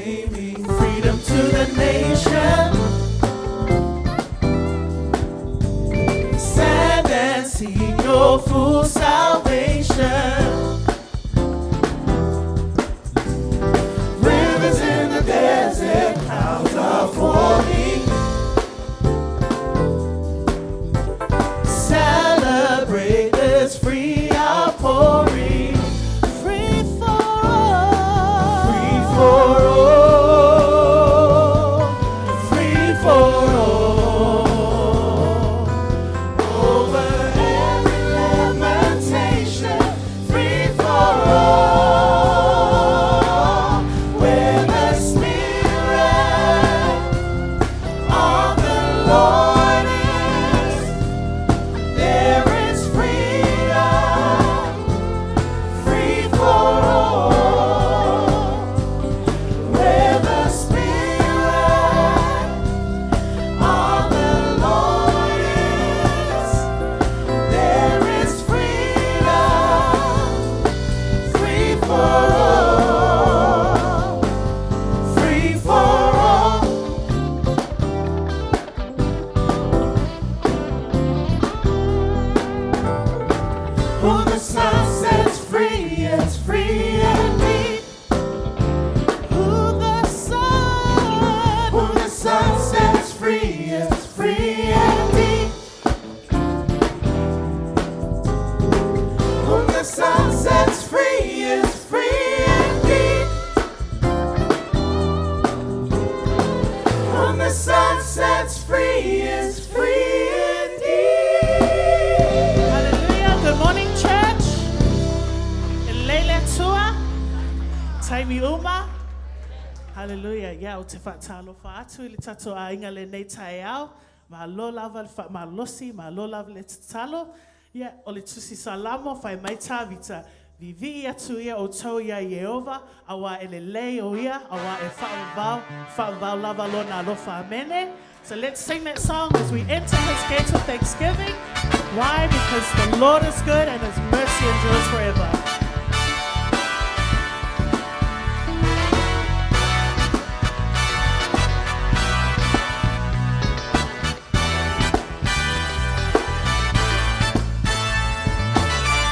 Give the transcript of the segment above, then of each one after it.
Proclaiming freedom to the nation. Stand and seek your full salvation. Rivers in the desert, clouds are forming. Celebrate this free outpouring. Free for all. Free for all. Free for all. Over every limitation. Free for all. Where the Spirit of the Lord is, there is freedom. Free for all. Where the Spirit of the Lord is, there is freedom. Free for all. Free for all. Who the Son sets free is free indeed. Who the Son, Who the Son sets free is free indeed. Whom the Son sets free is free indeed. Whom the Son sets free is free indeed. Hallelujah. Good morning, church. E lelei le Atua. Taimi uma. Hallelujah. Ia, ou te faatalofa atu i le tatou aiga lenei taeao. Malo lava le faamalosi, malo lava le tatalo. Ia, o le tusi Salamo, fai mai Tavita. Viivii atu ia outou ia Ieova, auā e lelei o ia, auā e faavavau, faavavau lava lona alofa. Amene. So let's sing that song as we enter his gates with thanksgiving. Why? Because the Lord is good and his mercy endures forever.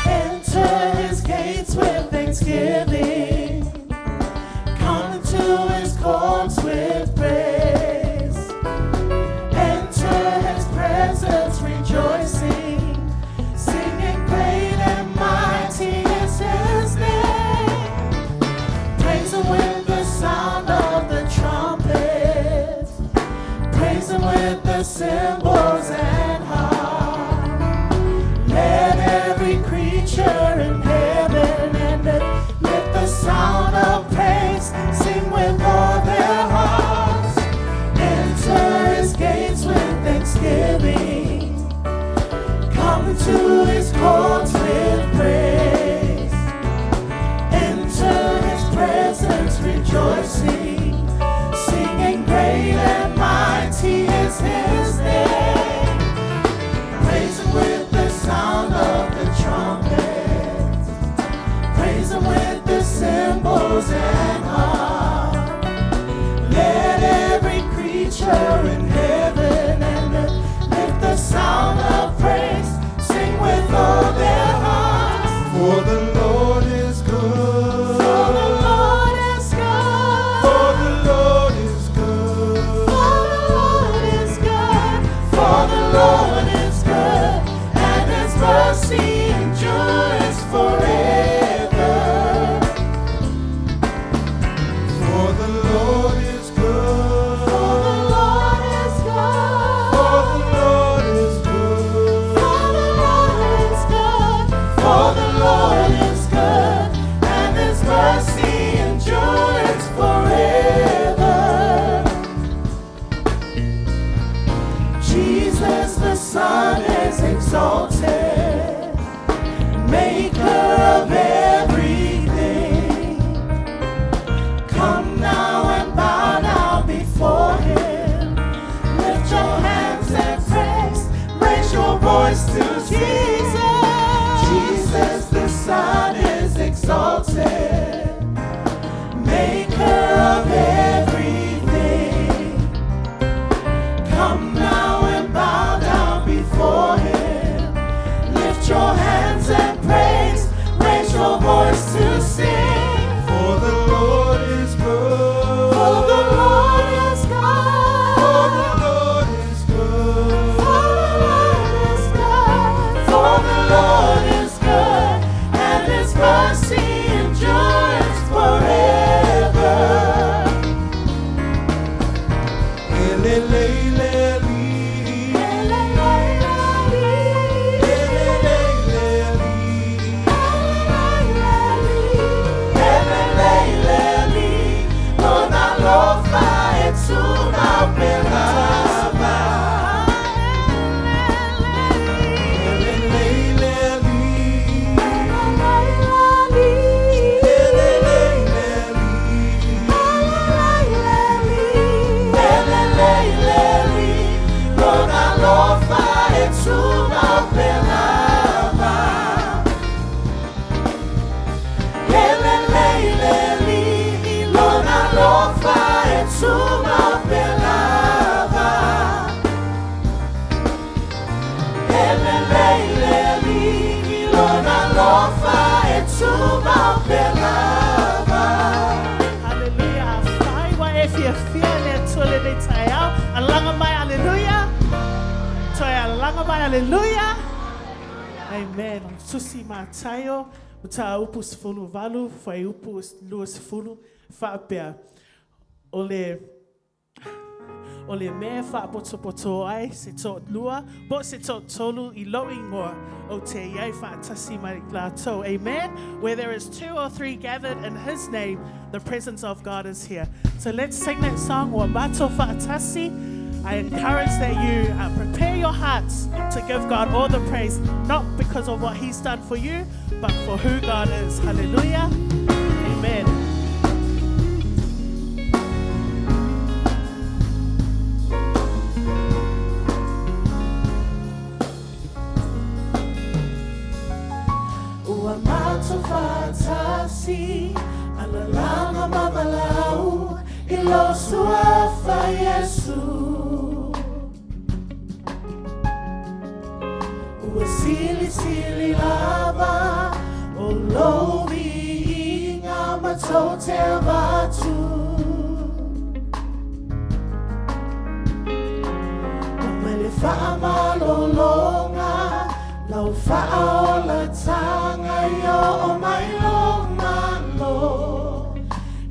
Enter his gates with thanksgiving. Come into his courts with praise. Enter his presence rejoicing. Singing great and mighty is his name. Praise him with the sound of the trumpet. Praise him with the cymbals and harp. Let every creature in heaven and earth lift the sound of praise, sing with all their hearts. Enter his gates with thanksgiving. Come to his courts with praise. Enter his presence rejoicing, singing great and mighty is his name. Praise him with the sound of the trumpet. Praise him with the cymbals and harp. Let every creature in heaven and earth lift the sound of praise. Sing with all Tumau pea lava. Hallelujah. Afai ua e fiafia i le Atua i lenei taeao. Alaga mai, hallelujah. Toe alaga mai, hallelujah. Amen. O le tusi Mataio, mataupu 18, fuaiupu 20, faapea, O le O le mea e faapotopoto ai se toalua po o se toatolu i lou igoa, ou te i ai faatasi ma i latou. Amen. Where there is two or three gathered in His name, the presence of God is here. So let's sing that song, Ua Matou Faatasi. I encourage that you prepare your hearts to give God all the praise, not because of what He's done for you, but for who God is. Hallelujah. Amen. Ua matou faatasi, alalaga ma valaau i lou suafa Iesu. Ua silisili lava o lou viiga matou te avatu. Aumai le faamalologa, lau faaolataga ia oo mai lou Malo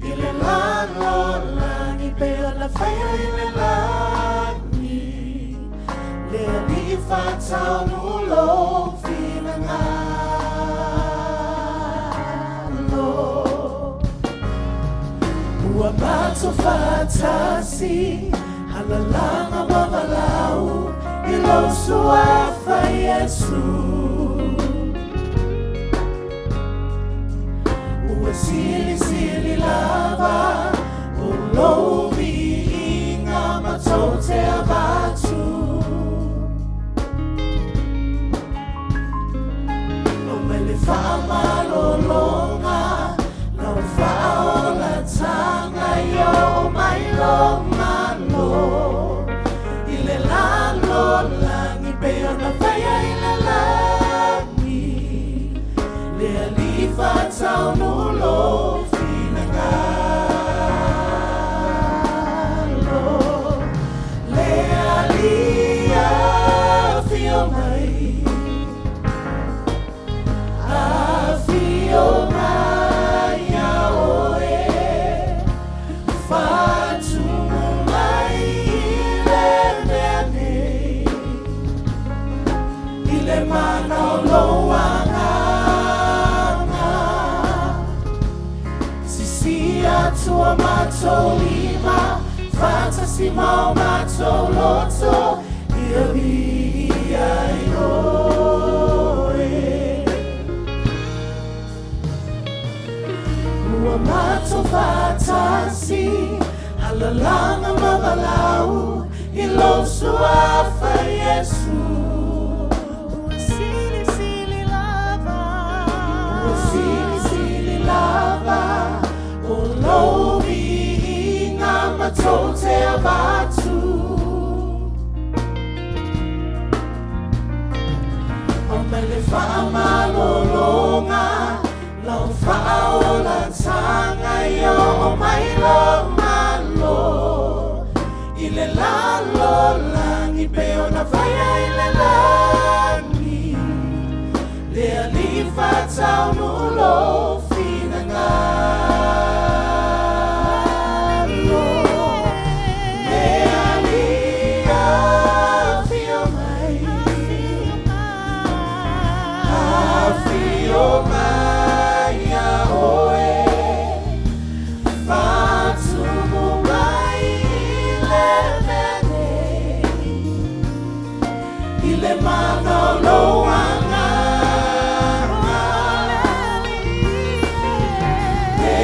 i le lalolagi pei ona faia i le lagi. Le Alii faataunuu lou finagalo. Ua matou faatasi, alalaga ma valaau i lou suafa Iesu. Ua silisili lava o lou viiga matou te avatu. Aumai le faamalologa, lau faaolataga ia oo mai lou Malo i le lalolagi pei ona faia i le lagi. Le Alii faataunuu lou finagalo. Le Alii afio mai, afio mai ia oe, faatumu mai i le mea nei, i le mana o lou Agaga. Sisia atu o matou lima, faatasi ma o matou loto, ia viia ai oe. Ua matou faatasi, alalaga ma valaau i lou suafa Iesu. Ua silisili lava. Ua silisili lava o lou viiga matou te avatu. Aumai le faamalologa, lau faaolataga ia oo mai lou Malo i le lalolagi pei ona faia i le lagi. Le Alii faataunuu lou finagalo. Le Alii afio mai, afio mai ia oe, faatumu mai i le mea nei, i le mana o lou Agaga. Le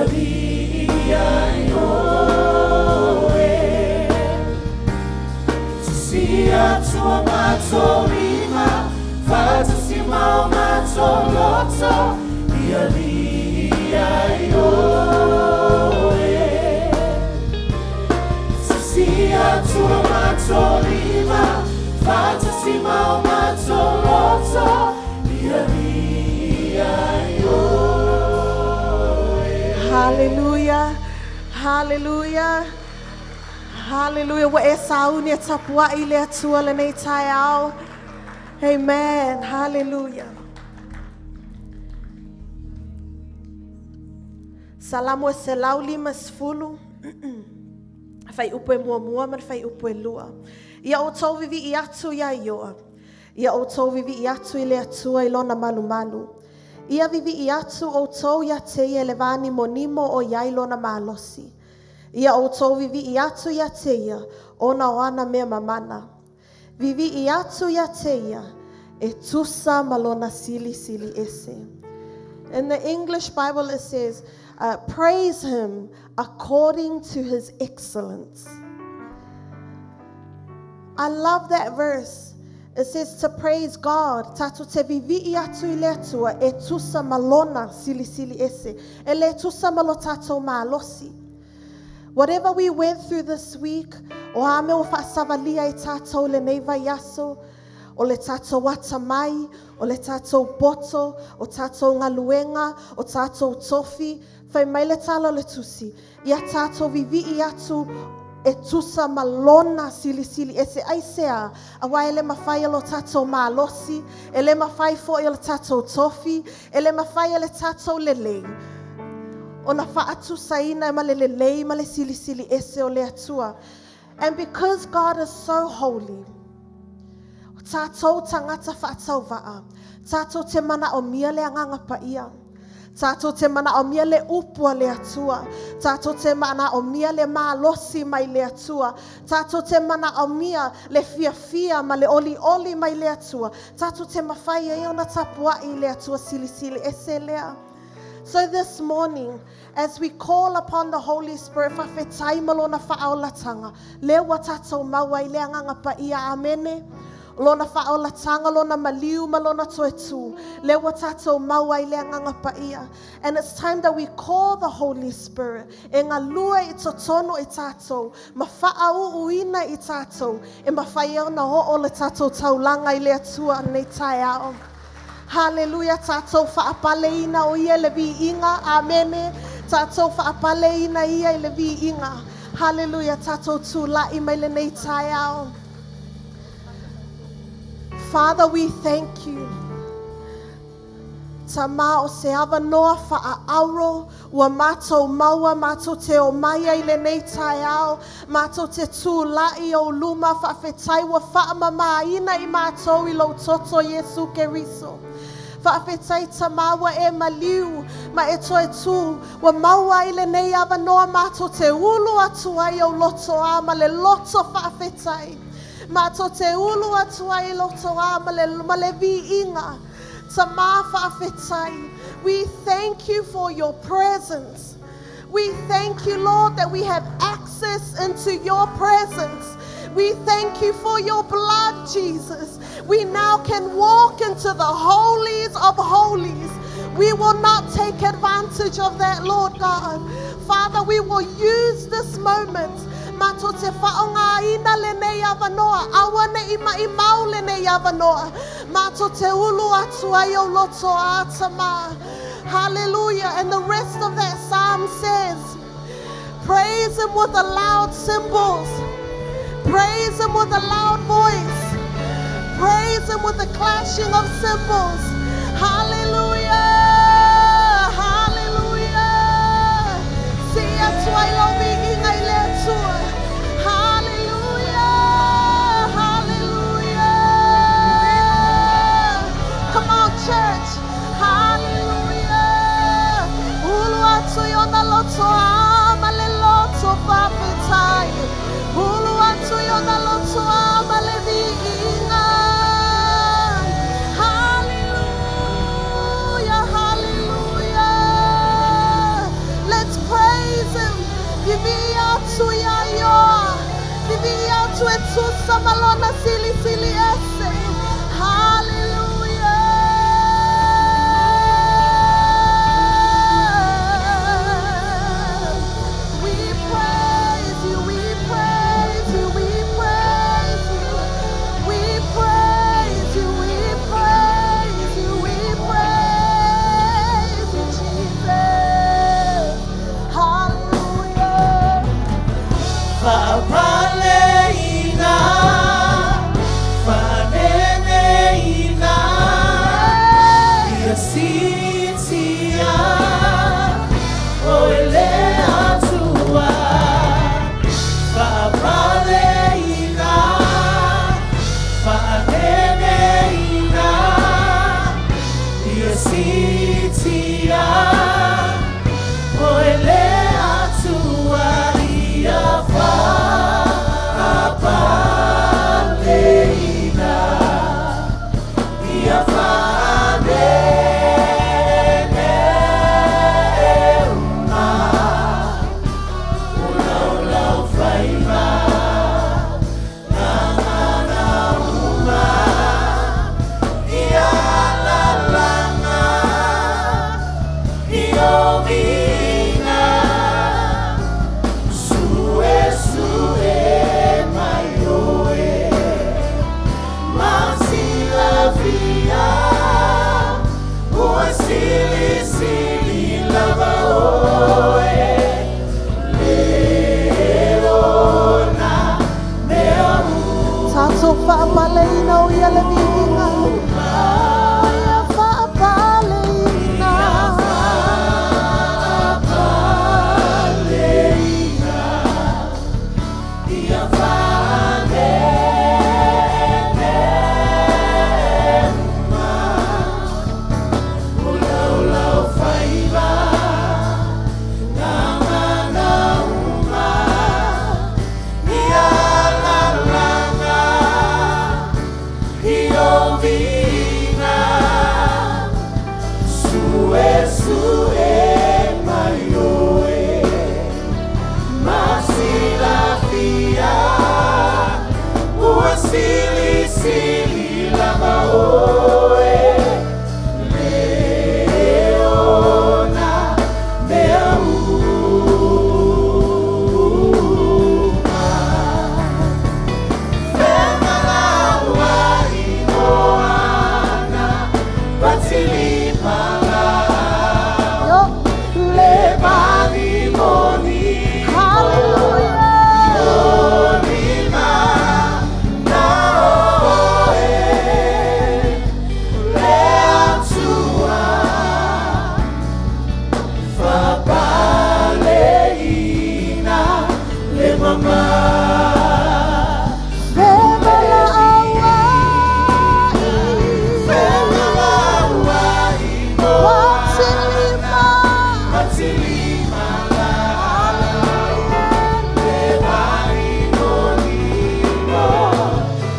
Ia alii ai oe. Si atua matou lima, faatasi ma o matou loto, ia alii ai oe. Si atua matou lima, faatasi ma o matou loto, ia alii ai oe. Hallelujah. Hallelujah. Hallelujah. Ua e sauni e tapuai le Atua lenei taeao. Amen. Hallelujah. Salamo e 150. Fuaiupu e muamua ma le fuaiupu e lua. Ia outou vivii atu ia Ioa. Ia outou vivii atu i le Atua i lona malumalu. Ia vivii atu outou ia te ia i le vānimonimo o i ai lona malosi. Ia outou vivii atu ia te ia, ona o ana mea mamana. Vivii atu ia te ia, e tusa ma lona silisili ese. In the English Bible it says, praise him according to his excellence. I love that verse. It says to praise God. Tatou te vivii atu i le Atua e tusa ma lona silisili ese. E le tusa ma lo tatou malosi. Whatever we went through this week, o a mea ua faasavalia e tatou lenei vaiaso, o le tatou atamai, o le tatou poto, o tatou galuega, o tatou tofi, fai mai le tala o le tusi, ia tatou vivii atu e tusa ma lona silisili ese ai sea, aua e le mafai e lo tatou malosi, e le mafai foi e le tatou tofi, e le mafai e le tatou lelei. Ona faatusaina ma le lelei ma le silisili ese o le Atua. And because God is so holy, tatou tagata faatauvaa, tatou te manaomia le agaga paia. Tatou te manaomia le upu a le Atua. Tatou te manaomia le malosi mai le Atua. Tatou te manaomia le fiafia ma le olioli mai le Atua. Tatou te mafai ai ona tapuai i le Atua silisili ese lea. So this morning, as we call upon the Holy Spirit, faafetai ma lona faaolatanga, lea ua tatou maua i le agaga paia, amene. Lona faaolatanga, lona maliu ma lona toe tū, lea ua tatou maua i le agaga paia. And it's time that we call the Holy Spirit, e galue i totonu i tatou, ma faauuina i tatou, e mafai ai ona oo le tatou taulaga i le Atua nei taeao. Hallelujah, tatou faapaleina o ia le viiga, amene. Tatou faapaleina ia i le viiga. Hallelujah, tatou tula'i mai lenei taeao. Father, we thank you. Tama o se avanoa faaauro ua matou maua matou te o mai ai lenei taeao matou te tula'i o luma faafetai ua faamamaina i matou i lou toto Iesu Keriso. Faafetai Tama ua e maliu ma e toe tū ua maua ai lenei avanoa matou te ulu atu ai ou loto a ma le loto faafetai. Matou te ulu atu ai loto a ma le viiga. Tama faafetai. We thank you for your presence. We thank you, Lord, that we have access into your presence. We thank you for your blood, Jesus. We now can walk into the holies of holies. We will not take advantage of that, Lord God. Father, we will use this moment. Matou te faaaogaina lenei avanoa. Aua ne i maimau lenei avanoa. Matou te ulu atu ai o loto a tama. Hallelujah. And the rest of that psalm says, praise him with the loud cymbals. Praise him with a loud voice. Praise him with the clashing of cymbals. Hallelujah. Hallelujah. Sii atu ai lau viiga i le Atua. Hallelujah. Hallelujah. Come on, church. Hallelujah. Ulu atu i ona loto a ma le loto faafetai. Ulu atu i ona loto a ma le viiga. ma lona silisili ese. Hallelujah. We praise you, we praise you, we praise you. We praise you, we praise you, we praise you, Jesus. Hallelujah. Fa'apaleina, fa'aneneina, ia sitia, o e le Atua. Fa'apaleina, fa'aneneina, ia sitia, o e le Atua, ia fa'apaleina, ia fa'aneneuma, o laulau faiva, gagana uma, ia lalaga, i oviga, suesue mai oe, ma silafia, ua silisili lava oe, le ona mea Tatou fa'apaleina o ia le viiga. Ia fa'apaleina. Fa'apaleina, ia fa'aneneuma, o laulau faiva, gagana uma, ia lalaga, i oviga, suesue mai oe, ma silafia, ua silisili lava oe, le ona mea uma. Femalauai moana, patilipalau, Yo. le malimoni, Hallelujah. lima na oe, le Atua, fa'apaleina le mama. Femalauai. Femalauai Patilima. Patilimalau, le malimonimo,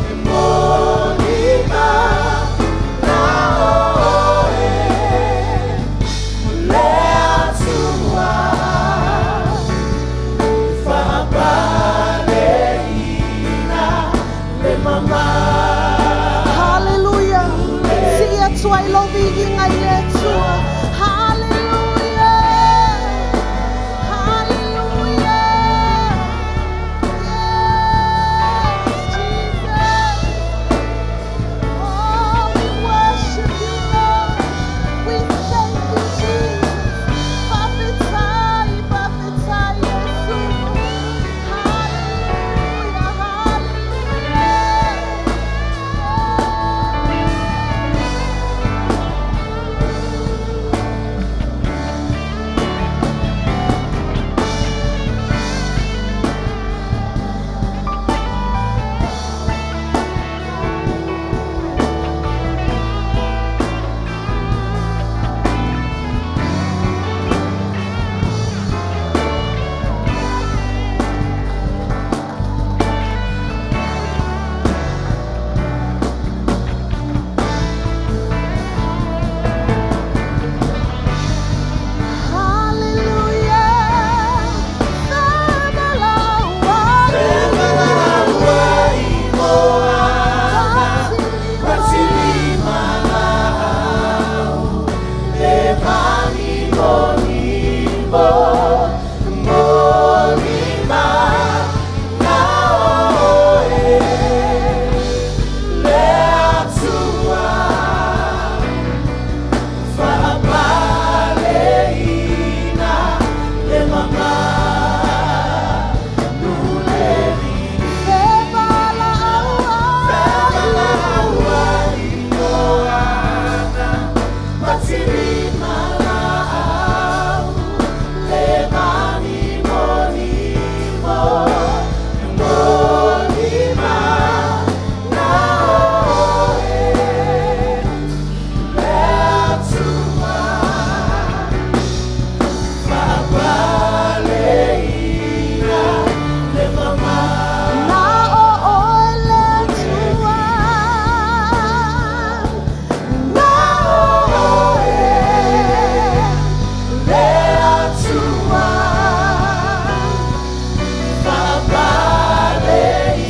e monima na oe, le Atua, fa'apaleina le mama. Hallelujah. Si'i atu ai lou viiga i le Atua. Hallelujah. Hallelujah. Yes, Jesus. Oh, we worship you, Lord. We thank you, Jesus. Fa'afetai, fa'afetai, Iesu. Hallelujah, hallelujah.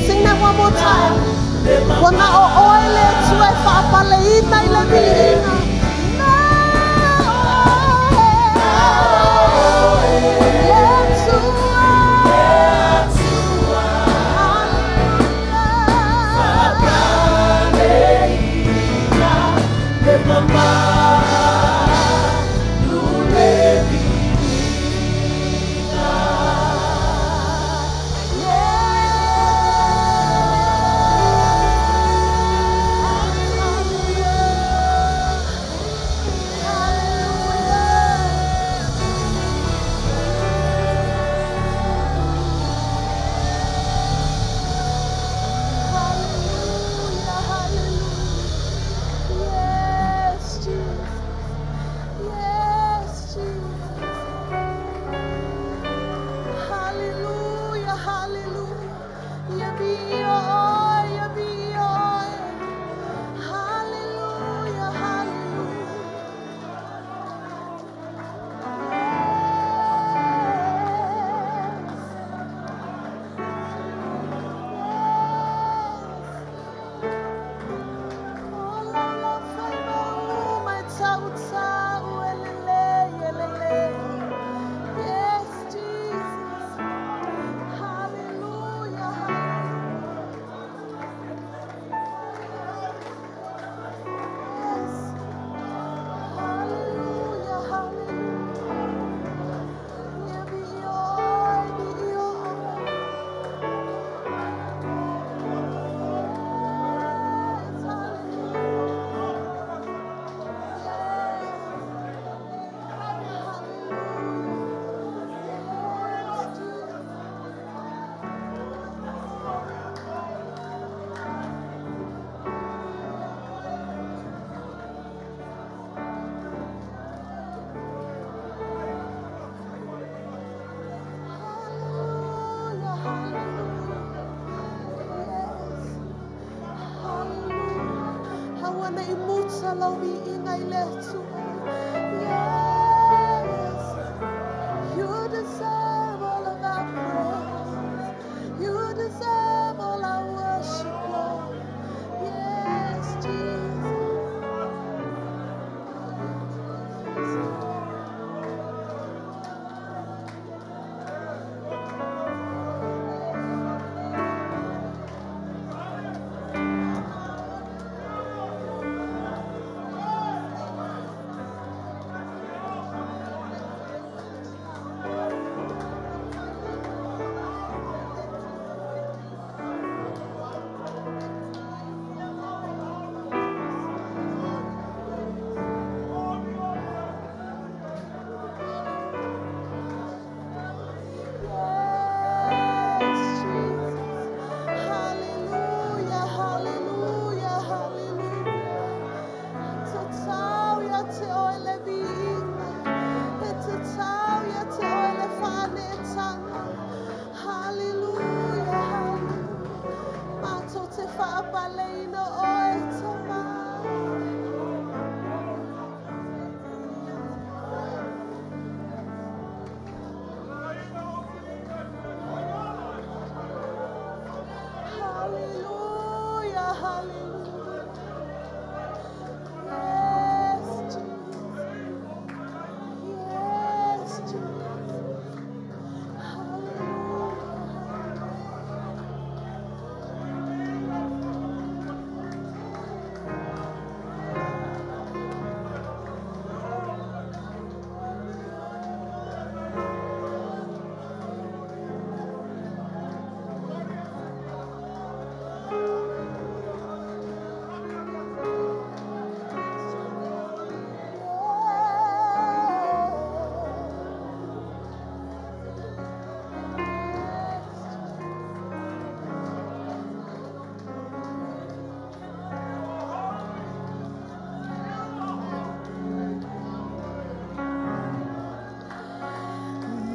Sing that one more time. Ua na o oe le Atua e faapaleina i le viiga. Na oe le Atua. Hallelujah, hallelujah. Yes, Jesus. Yes, Jesus. Hallelujah, hallelujah. Yabia, yabia. Hallelujah, hallelujah. Yes. Yes, Jesus. Hallelujah. Yes. Hallelujah. Hallelujah. Yes, hallelujah. Hallelujah, hallelujah. Yes. Hallelujah. Hawana imutsa lau viiga i le Atua. Yes. You deserve all of our praise. You deserve all our worship, Lord. Yes, Jesus.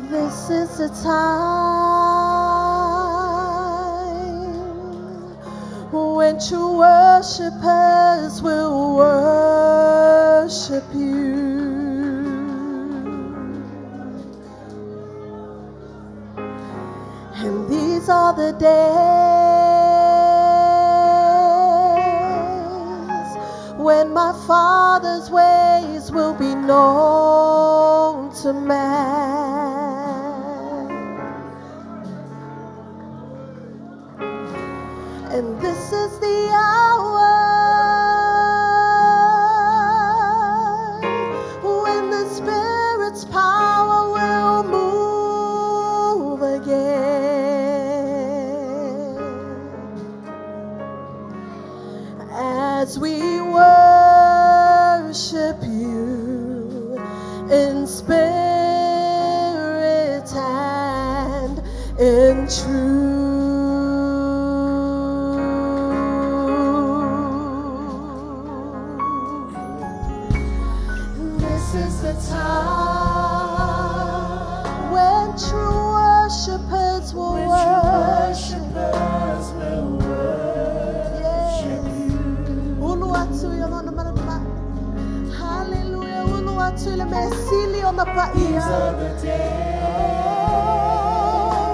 This is the time when true worshipers will worship you. And these are the days when my Father's ways will be known to man. And this is the hour when the Spirit's power will move again. As we worship you in spirit and in truth. This is the time When true worshipers will when true worship. worshipers will worship you. Ulu atu i ona mana. Hallelujah. Ulu atu i le mesili ona These paia. are the days Oh,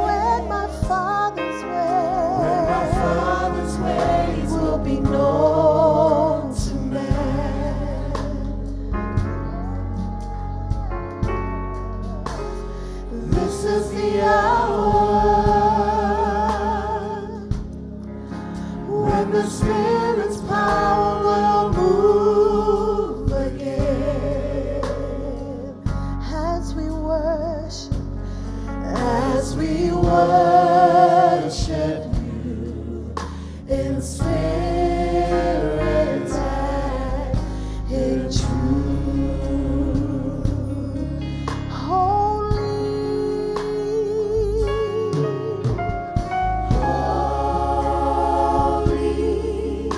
when my Father's when my way Father's ways will be known to man. This is the hour when the Spirit's power will move again. As we worship, As we worship you in spirit and in truth. Holy, Holy,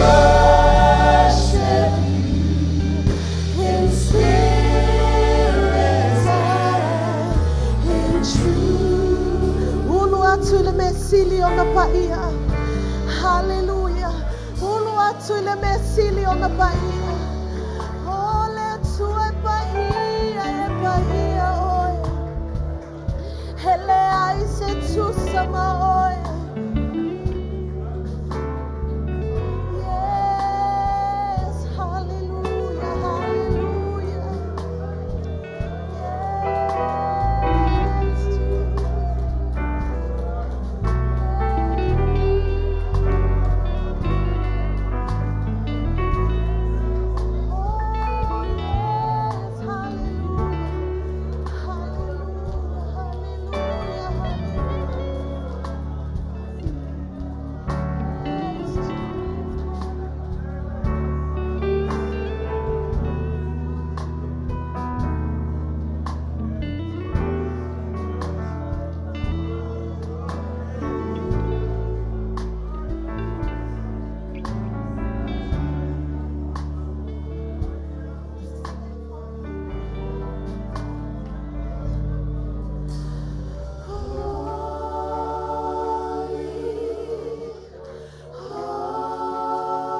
worship you in spirit and in truth. Ulu atu i le mea sili ona paia. Hallelujah. Ulu atu i le mea sili ona paia. O le Atua e paia, e paia oe. Hele ai se tusa ma oe. Yes, hallelujah, hallelujah. Yes, Jesus. Oh, yes, hallelujah. Hallelujah, hallelujah, hallelujah. Yes, Jesus.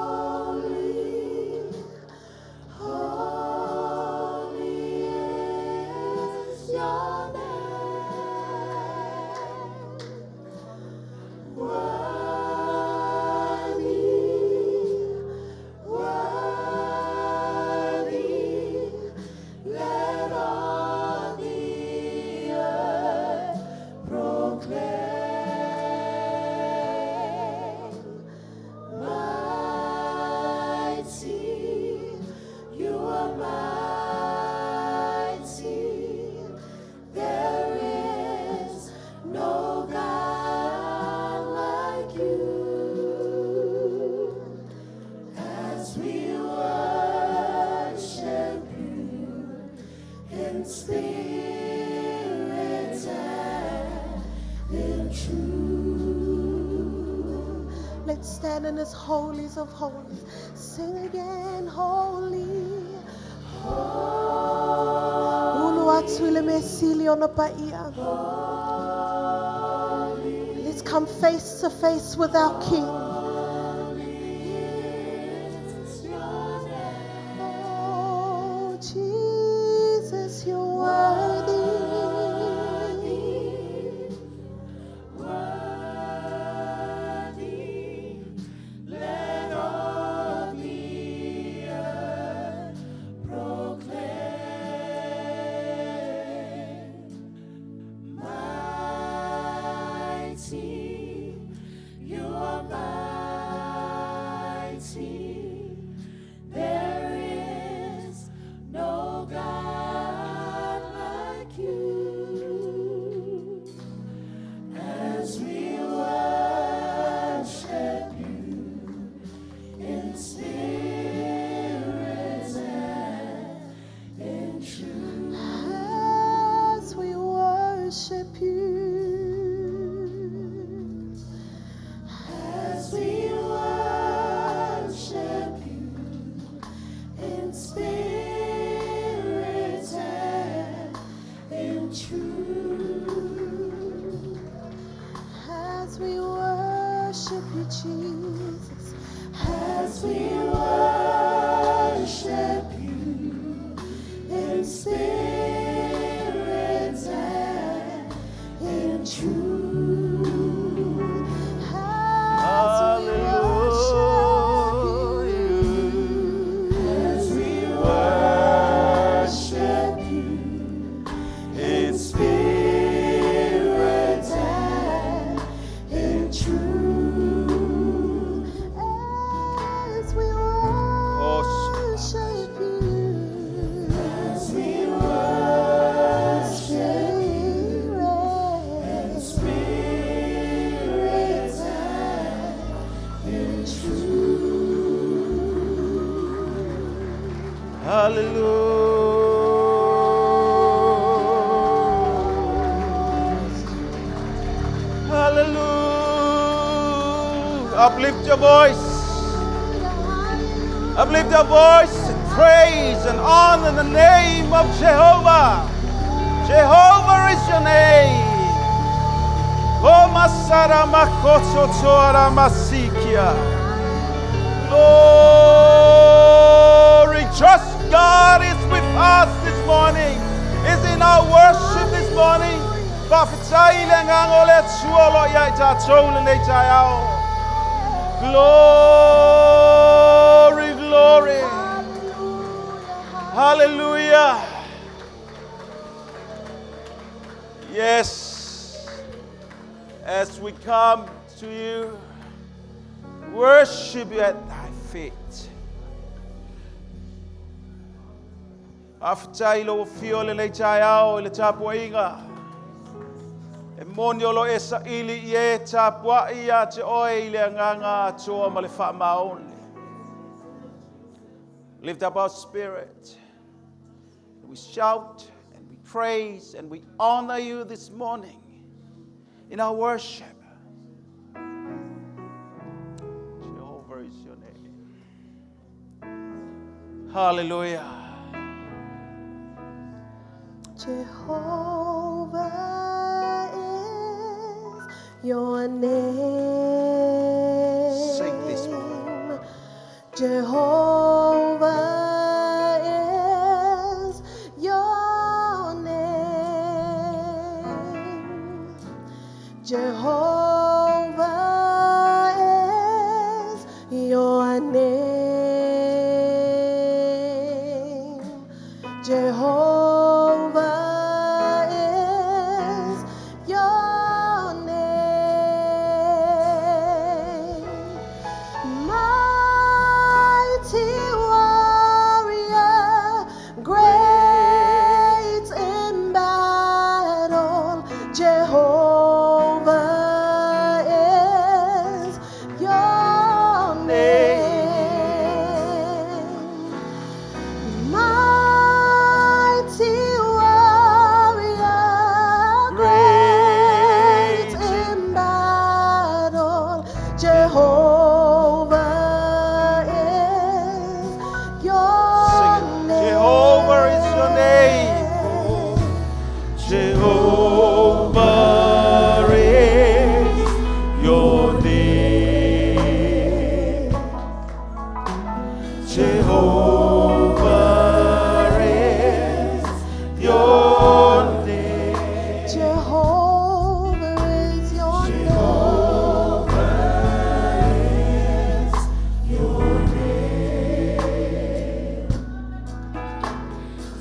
Holy, holy, holy is your name. Worthy, worthy, let all the earth proclaim. Mighty, you are mighty. There is no God like you. As we worship you in spirit and in truth. Let's stand in His holies of holies. Sing again, holy. Ulu atu i le mea sili ona paia. Let's come face to face with our King. Is your name. Oh, Jesus, you're worthy. Worthy, let all the earth proclaim. Mighty, you are mighty. There is no God like you. As we worship you in spirit and in truth. As we worship you. As we worship you in spirit and in truth. As we worship you, Jesus. As we worship you in spirit and in truth. As we worship you. As we worship you in spirit and in truth. As we worship you. As we worship you in spirit and in truth. Hallelujah. Hallelujah. Uplift your voice. Uplift our voice and praise and honor the name of Jehovah. Jehovah is your name. O masara makoto toara masikia. Glory. Trust God is with us this morning. Is in our worship this morning. Fa'afetai le agaga o le Atua o lo o ia i tatou lenei taeao. Glory, glory. Hallelujah. Yes. As we come to you, worship you at thy feet. Fa'afetai i lou afio i lenei taeao i le tapuaiga. E moni o lo o e saili i e tapuai ia te oe i le agaga atoa ma le faamaoni. Lift up our spirit. We shout and we praise and we honor you this morning in our worship. Jehovah is your name. Hallelujah. Jehovah is your name. Sing this morning. Jehovah is your name. Jehovah is your name. Jehovah is your name. Mighty warrior, great in battle, Jehovah is your name. Mighty warrior, great in battle, Jehovah is your Sing it. name. Jehovah is your name. Jehovah is your name. Jehovah is your name.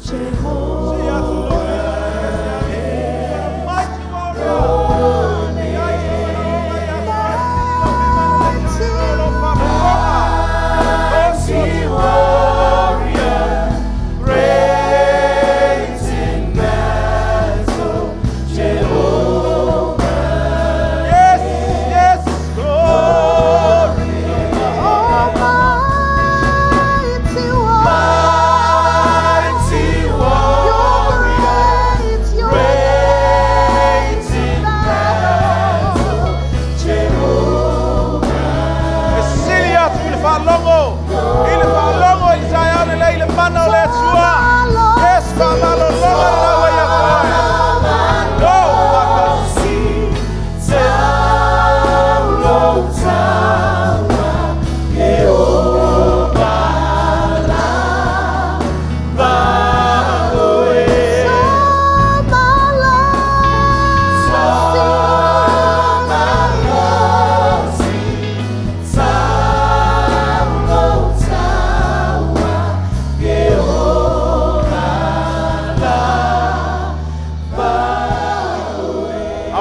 Jehovah is your name. Mighty warrior. Mighty warrior, great in battle, Jehovah. Yes, yes, glory. Oh, mighty warrior, Mighty warrior, you're great in battle. Jehovah. E sili atu i le faalogo, i le faalogo i le taeao lenei i le mana o le Atua. Yes, faamalologa lena ua ia te oe. Go, makasi.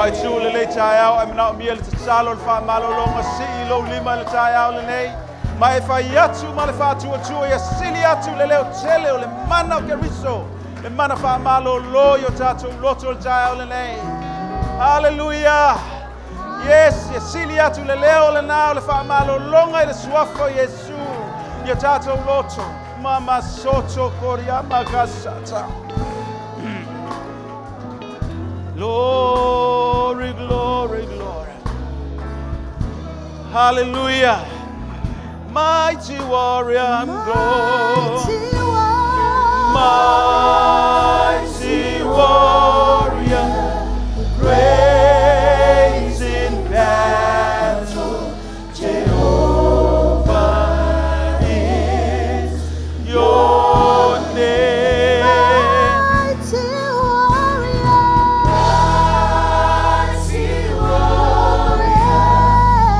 Ai tū lenei taeao e manaomia le tatalo le faamalologa sii lou lima i le taeao lenei. Ma e fai atu ma le faatuatua ia sili atu le leo tele o le mana o Keriso. Le mana faamalolo i o tatou loto le taeao lenei. Hallelujah. Yes, ia sili atu le leo lena o le faamalologa i le suafa o Iesu. I o tatou loto. Mama soto koria makasata. Glory, glory, glory. Hallelujah. Mighty warrior, I'm Mighty glory. warrior. Mighty warrior, great in battle, Jehovah is your name. Mighty warrior. Mighty warrior,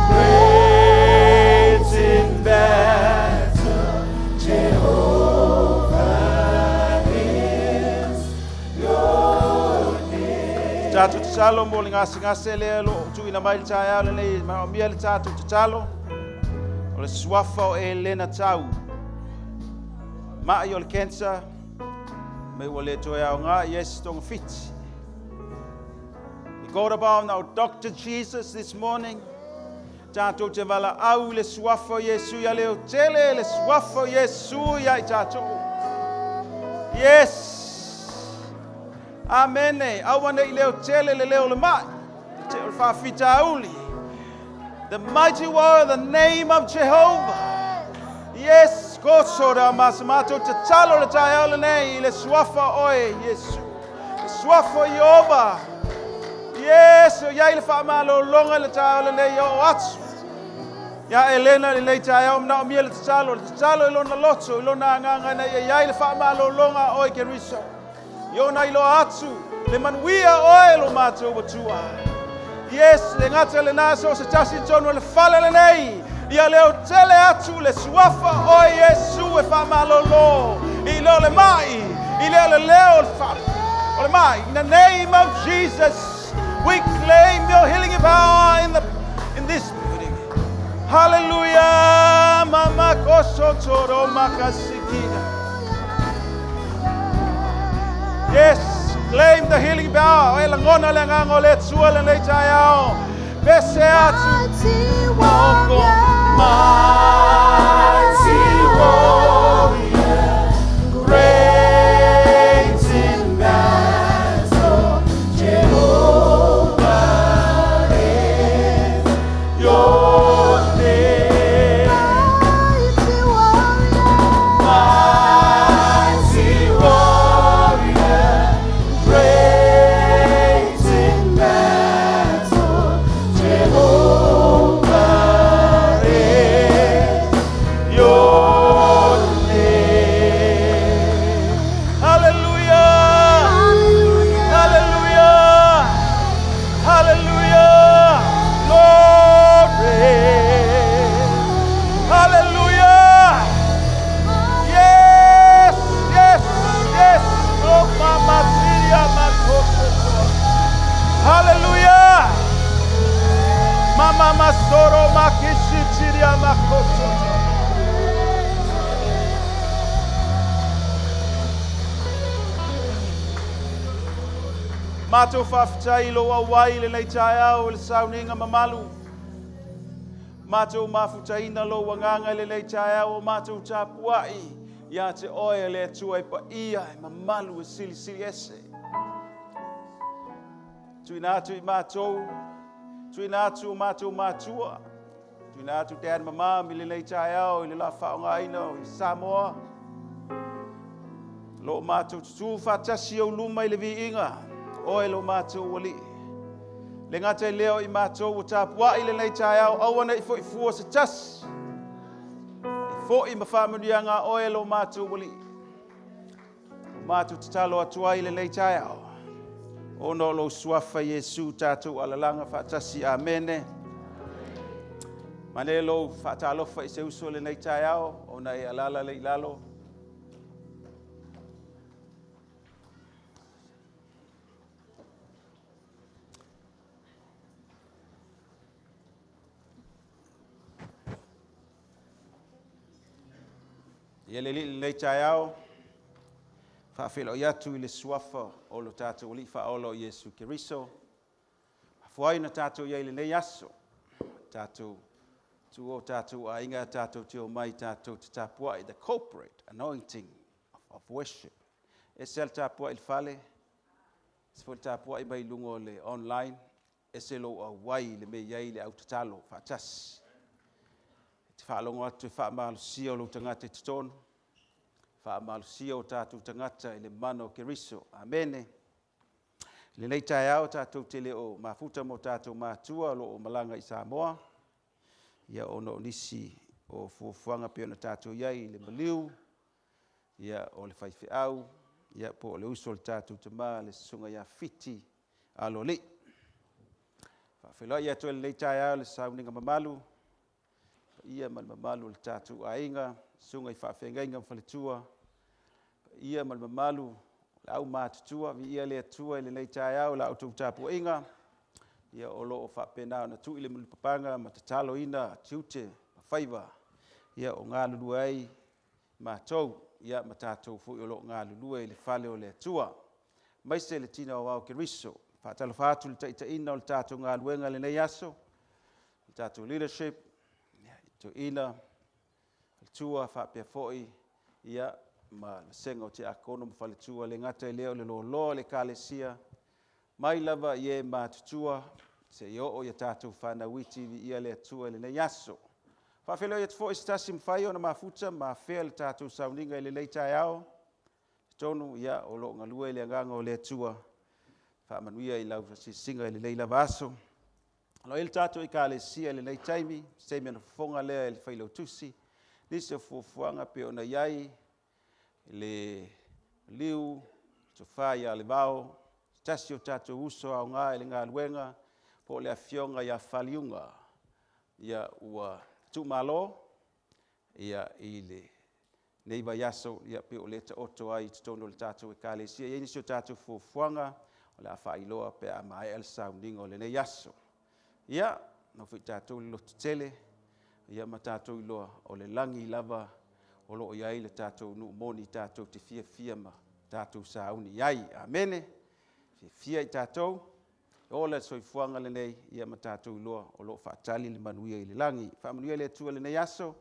great in battle, Jehovah is your name. Tātou tatalo mo le gasegase lea o loo tuuina mai le taeao lenei, manaomia le tatou tatalo. O le suafa o Elena Tau. Mai o le cancer, me ua le toe aoga i ai se togafiti. We called upon our Dr. Jesus this morning. Tātou te valaau i le suafa o Iesu ia leo tele le suafa o Iesu ia i tātou. Yes. Amene. Aua nei leo tele le leo o le mai. Te o le faafitauli. The mighty warrior, the name of Jehovah. Yes, kosora masamato tatalo le taeao lenei i le suafa oe Iesu. Le suafa o Ieova. Yes, o iai le faamalologa le taeao lenei o atu. Ia Elena lenei taeao manaomia le tatalo, le tatalo i lona loto, i lona agaga ina ia iai le faamalologa oe Keriso. I ona iloa atu, le manuia oe lo matou Atua. Yes, le gata lena so se tasi tonu o le fale lenei. Ia leo tele atu le suafa oe Iesu e faamalolo. I leo le mai, i leo le leo o le fa, o le mai. In the name of Jesus, we claim your healing power in this building. Hallelujah. Mama koso toro makasikina. Yes, claim the healing power. E lagona le agaga o le Atua lenei taeao. Pese atu. Mighty Maoko. warrior. Mighty warrior, great in battle, Jehovah is your name. Mighty warrior. Mighty warrior, great in battle, Jehovah is your name. Hallelujah! Hallelujah. Hallelujah! Hallelujah! Glory! Hallelujah! Yes, yes, yes. Oh, mama, siria, makoto. Hallelujah. Mama masoro makishichiria makoto. Matou faafetai i lou auai lenei taeao i le sauniga mamalu. Matou mafutaina lou agaga i lenei taeao o matou tapuai. Ia te oe le Atua e paia e mamalu e silisili ese. Tuuina atu i matou, tuuina atu o matou matua, tuuina atu dad ma mom i lenei taeao i le la faaaogaina o i Samoa. Lo matou tutū faatasi au luma i le viiga, oe lo matou Alii. Le gata i lea o i matou ua tapuai lenei taeao, aua nei foi fua se tasi. I foi ma faamanuiaga oe lo matou Alii. O matou tatalo atu ai lenei taeao. Ona o lou suafa Iesu tatou alalaga faatasi. Amene. Mane lou faatalofa i se uso lenei taeao, ona e alala le i lalo. Ia le alii lenei taeao, faafeiloai atu i le suafa o lo tatou Alii faaola o Iesu Keriso. Afuai na tatou iai lenei aso, tatou tu o tatou aiga, tatou te omai, tatou te tapuai, the corporate anointing of worship. E se le tapuai i le fale, se foi le tapuai mai luga o le online, e se lou auai le mea i ai le au tatalo faatasi. te faalogo atu e faamalosia o lou tagata i totonu, faamalosia o tatou tagata i le mana o Keriso. Amene. I lenei taeao tatou te le o mafuta ma o tatou matua o lo o malaga i Samoa, ia ona o nisi o fuafuaga pei ona tatou i ai i le maliu, ia o le faifeau, ia po o le uso a le tatou tama le Susuga ia Fiti Aloalii. Faafeiloai atu ai i lenei taeao i le sauniga mamalu, paia ma le mamalu o le tatou aiga, susuga i faafeagaiga ma faletua, paia ma le mamalu o le aumatutua. Viia le Atua i lenei taeao i la outou tapuaiga, ia o lo o faapena ona tui le mulipapaga ma tataloina tiute ma faiva o galulue ai matou, ma tatou foi o lo o galulue i le fale o le Atua, aemaise le tino aoao o Keriso. E faatalofa atu i le taitaiina o le tatou galuega i lenei aso, le tatou leadership, toeaina, faletua, faapea foi ma le vasega o tiakono ma faletua. E le gata i lea o le loaloa o le Ekalesia, mai lava i e matutua seia oo i a tatou fanau iti. Viia le Atua i lenei aso. E faafeiloai atu foi i se tasi ua mafai ona mafuta ma afea le tatou sauniga i lenei taeao. E talitonu o lo o galue i le agaga o le Atua, faamanuia i lau asiasiga i lenei lava aso. O lo o i ai le tatou Ekalesia i lenei taimi, se taimi ona fofoga lea e le Failautusi nisi o fuafuaga e pei ona i ai le maliu, le Tofa ia Levao, o se tasi o tatou uso aoga i le galuega, po o le Afioga ia Faliuga, ua tuumalo i lenei vaiaso, pei o lea e taoto ai i totonu o le tatou Ekalesia. E i ai nisi o tatou fuafuaga o le a faailoa pe a maea le sauniga o lenei aso. Ia, alofa i tatou le lototele ma tatou iloa, o le lagi lava o lo o i ai le tatou nuu moni tatou te fiafia ma tatou sauni i ai. Amene. Fiafia i tatou, ola le soifuaga lelei ma tatou iloa o lo o faatali le manuia i le lagi. Faamanuia le Atua i lenei aso,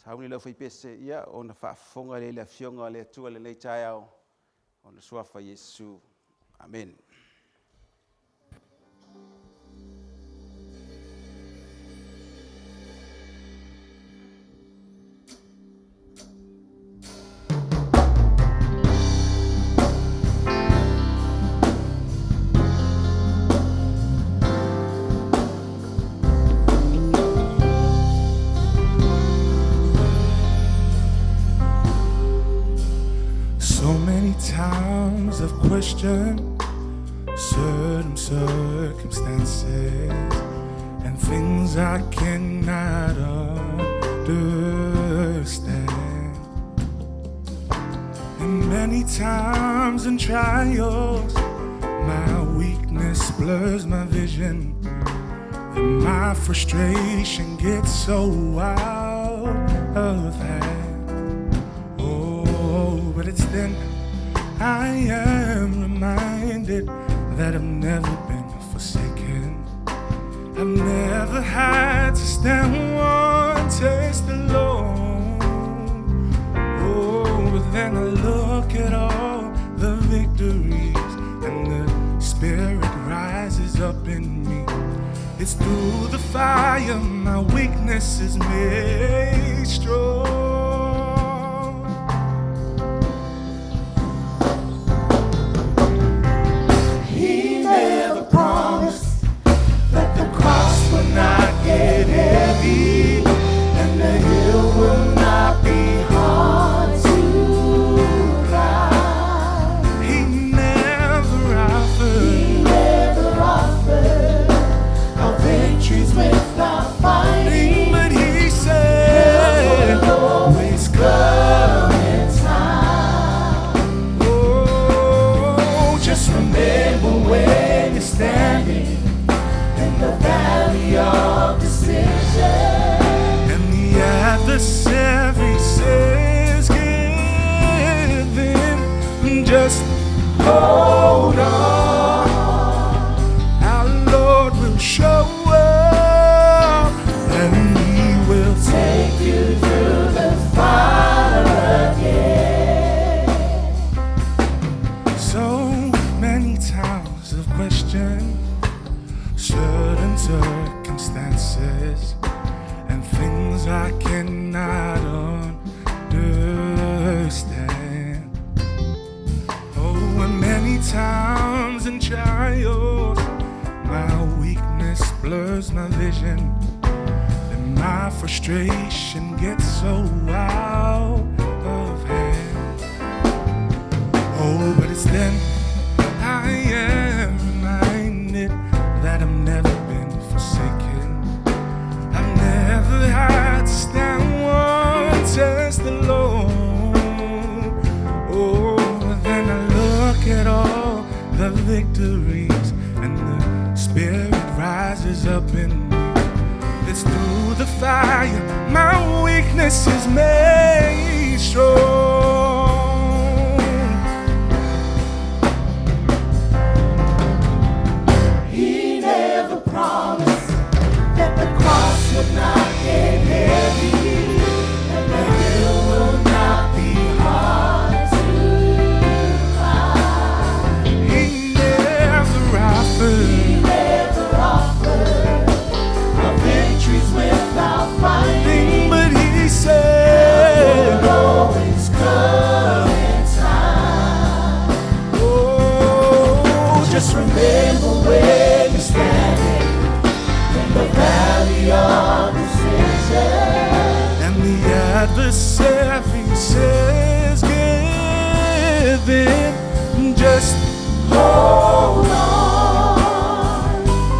sauni le aufaipese ona faafofoga lea i le Afioga a le Atua i lenei taeao, i Lona Suafa Iesu. Amene. So many times I've questioned certain circumstances and things I cannot understand. And many times in trials, my weakness blurs my vision, and my frustration gets so out of hand. Oh, but it's then I am reminded that I've never been forsaken. I've never had to stand one test alone. Oh, but then I look at all the victories and the spirit rises up in me. It's through the fire my weakness is made strong. He never promised that the cross would not get heavy and the hill will not be hard to climb. He never offered. He never offered our victories without fighting. But he said, times and trials, my weakness blurs my vision, and my frustration gets so out of hand. Oh, but it's then I am reminded that I've never been forsaken. I've never had to stand one test alone. Oh, but then I look at all the victories, and the Spirit rises up in me. It's through the fire my weakness is made strong. He never promised that the cross would not get heavy, and the hill will not be hard to climb. He never offered. He never offered our victories without fighting, but he said, will always come in time. Oh, just remember where you're standing in the valley of decision. And the adversary says, give in. Just hold on.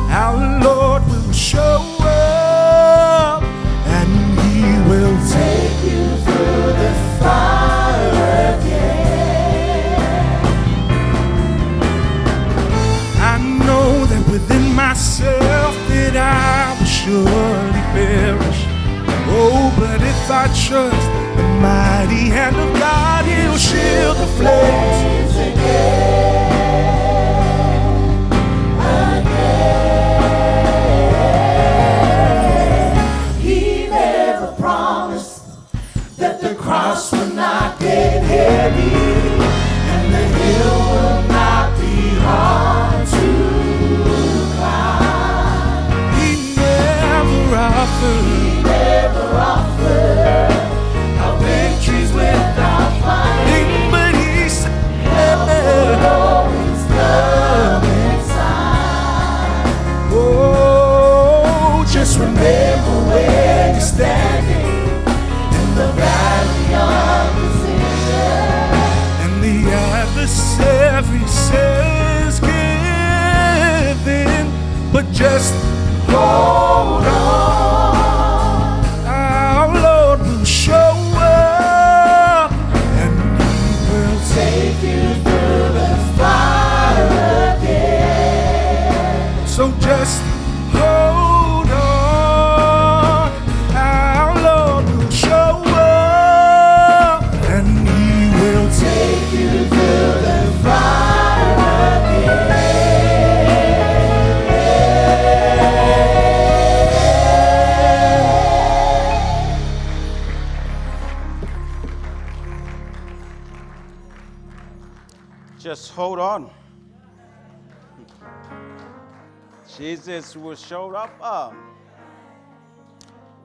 Our Lord will show up, and he will take you through the fire again. I know that within myself that I will surely perish. Oh, but if I trust the mighty hand of God, he'll shield the flames again, again. He never promised that the cross would not get heavy, and the hill will not be hard to climb. He never offered. He never offered our victories without fighting, but he said, help will always come in time. Oh, just remember where you're standing in the valley of decision. And the adversary says, give in, but just hold on. Our Lord will show up, and he will take you through the fire again. So just hold on. Our Lord will show up, and he will take you through the fire again. Just hold on. Jesus will show up.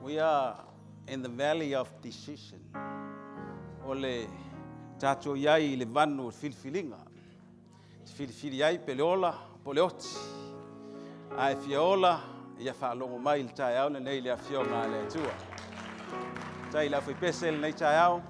We are in the valley of decision. O le tātou iai i le vanu o le filifilinga. Te filifili ai pe le ola, po le oti. A e fia ola, ia whaalongo mai le taeao na nei le afioga a le Atua. Tai la fuipese le nei taeao.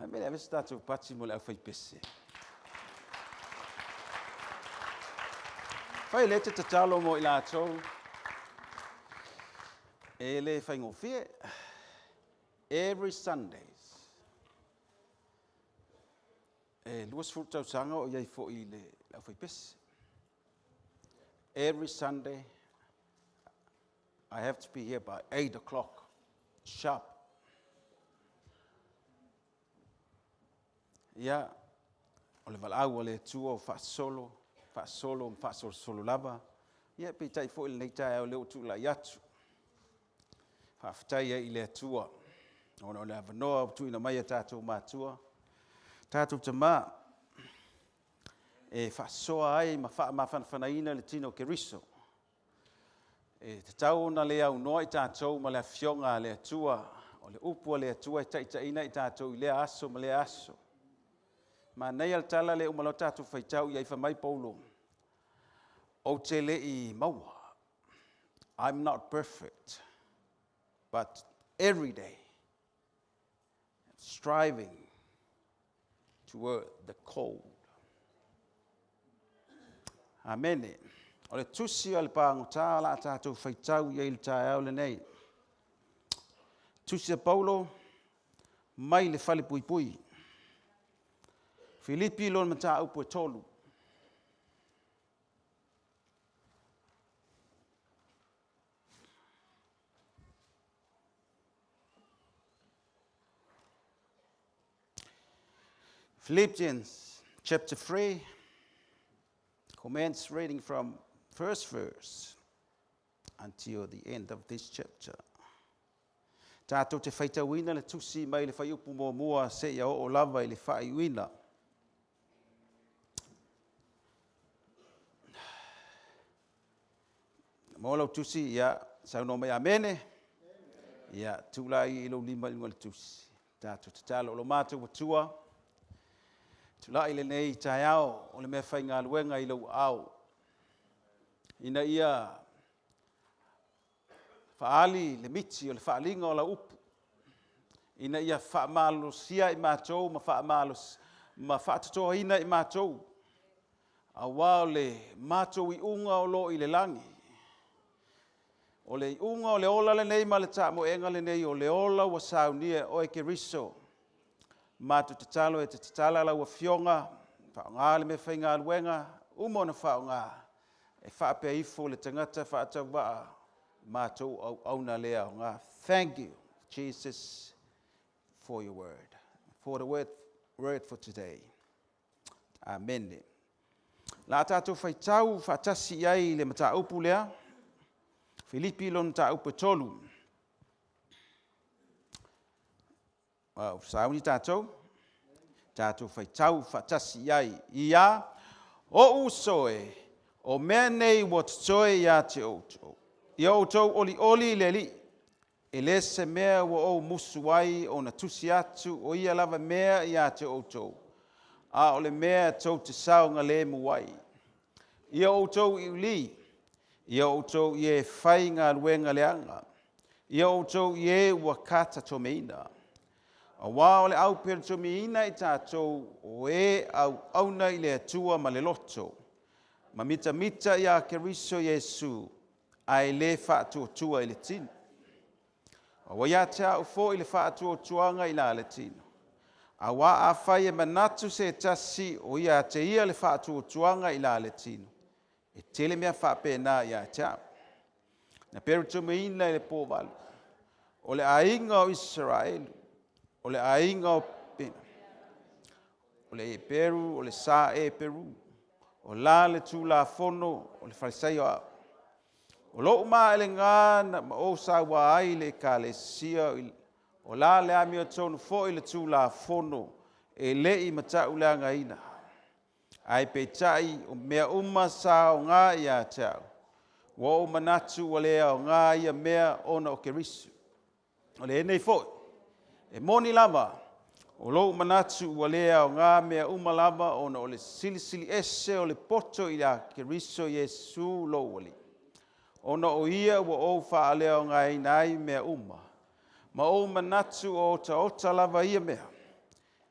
Hai mele ave se tātou pati mo le au whaipese. Whai le te tatalo mo i lātou. E le whaingofie. Every Sundays. E lua sefulu tausaga o iai foi i le au whaipese. Every Sunday, I have to be here by 8 o'clock sharp. Ia, o le valaau a le Atua o faasolo, faasolo ma faasolosolo lava. Ia peitai foi lenei taeao lea ua tulai atu. Faafetai ai i le Atua ona o le avanoa ua tuuina mai e tatou matua, tatou tama, e faasoa ai ma faamafanafanaina le tino o Keriso. E tatau ona le aunoa i tatou ma le Afioga a le Atua, o le upu a le Atua e taitaiina i tatou i lea aso ma lea aso. Manaia le tala lea uma loa tatou faitau i ai fai mai Paulo, ou te le i maua. I'm not perfect, but every day striving toward the goal. Amene. O le tusi a le pagota la tatou faitau i ai i le taeao lenei. Tusi a Paulo mai le falepuipui. Filipi lona mataupu e 3. Philippians chapter 3, commence reading from first verse until the end of this chapter. Tātou te faitauina le tusi mai le fuaiupu muamua seia oo lava i le faaiuina. Mo lau tusi, ia, saunoa mai amene. Ia, tulai i lou lima i luga o le tusi. Tātou tatalo o lo matou Atua, tulai lenei taeao o le mea faigaluega i lou aao, ina ia faali le miti o le faaliga o lau upu, ina ia faamalosia i matou ma faamalos ma faatotoaina i matou, aua o le matou iuga o lo o i le lagi. O le iuga o le ola lenei ma le taamoega lenei, o le ola ua saunia e oe Keriso. Matou tatalo e te tatala lau Afioga, faaaoga le meafaigaluega uma ona faaaoga, e faapea ifo le tagata faatauvaa matou auauna le aoga. Thank you, Jesus, for your word, for the word for today. Amene. La tatou faitau faatasi i ai i le mataupu lea, Filipi lona mataupu e 3. Ua sauni tatou, tatou faitau faatasi i ai. Ia, ou uso e, o mea nei ua totoe ia te outou. Ia outou olioli i le Alii, e le se mea ua ou musu ai ona tusi atu o ia lava mea ia te outou, a o le mea tou te saogalemu ai. Ia outou iuli, ia outou i e fai galuega leaga, ia outou i e ua katatomeina. Aua o le auperetomiina i tatou o e auauna i le Atua ma le loto, ma mitamita ia Keriso Iesu, ae le faatuatua i le tino. Aua ia te au foi le faatuatuaga i la le tino. Aua afai e manatu se tasi o ia te ia le faatuatuaga i la le tino, e tele mea faapena ia te au. Na peretomiina i le po 8, o le aiga o Isaraelu, o le aiga o Pena, o le Eperu, o le sa Eperu, o la le Tulafono, o le Farisaio au. O lou maelega na ma ou saua ai le ekalesia, o la le amiotonu foi le Tulafono e le i matauleagaina. Ae peitai o mea uma sa aoga ia te au, ua ou manatu ua le aoga ia mea ona o Keriso. O lenei foi, e moni lava, o lou manatu ua le aoga mea uma lava ona o le silisili ese o le poto ia Keriso Iesu lou Alii. Ona o ia ua ou faaleaogaina ai mea uma, ma ou manatu o otaota lava ia mea,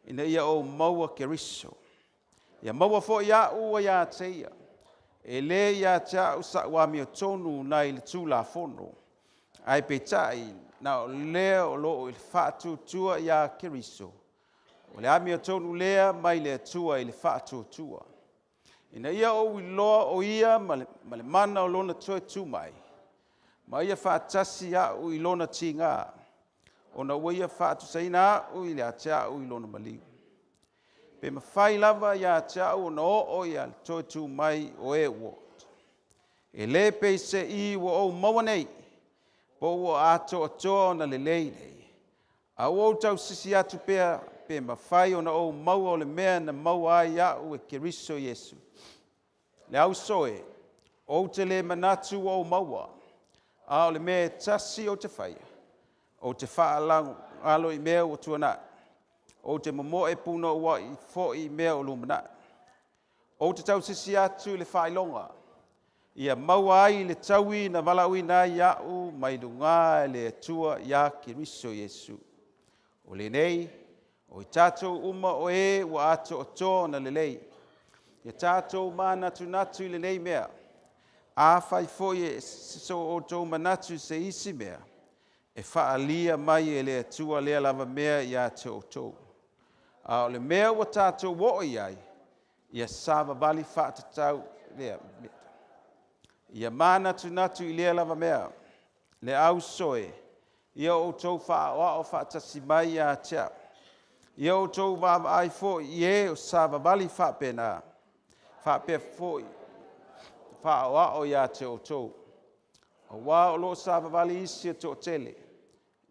ina ia ou maua Keriso. Ia maua foi au ua ia te ia, e le ia te au sa'u amiotonu nai le Tulafono, ae peitai na o lea o loo i le faatuatua ia Keriso, o le amiotonu lea mai le Atua i le faatuatua. Ina ia ou iloa o ia ma le mana o lona toe tu mai, ma ia faatasi au i lona tiga, ona ua ia faatusaina au i le ate au i lona maliu. Pe mafai lava ia te au ona oo ia le toe tu mai o e ua. E lē peise'i ua ou maua nei, po ua atoatoa ona lelei nei. A ua ou tausisi atu pea pe mafai ona ou maua o le mea na maua ai a'u e Keriso Iesu. Le auso e, ou te lē manatu ua ou maua, a o le mea e tasi ou te faia, ou te faalagalo i mea ua tuana'i, ou te momo'e punoua'i foi i mea o lumana'i. Ou te tausisi atu i le faailoga, ia maua ai le taui na valaauina ai a'u mai lugā e le Atua iā Keriso Iesu. O lenei, o i tatou uma o e ua atoatoa ona lelei. Ia tatou manatunatu i lenei mea. Afai foi e ese so outou manatu i se isi mea, e faaalia mai e le Atua lea lava mea ia te outou. A o le mea ua tatou oo i ai, ia savavali faatatau lea. Ia manatunatu i lea lava mea. Le auso e, ia outou faaoao faatasi mai ia te a'u. Ia outou vaavaai foi i e o savavali faapena, faapea foi faaoao ia te outou. Auā o lo o savavali isi e toatele,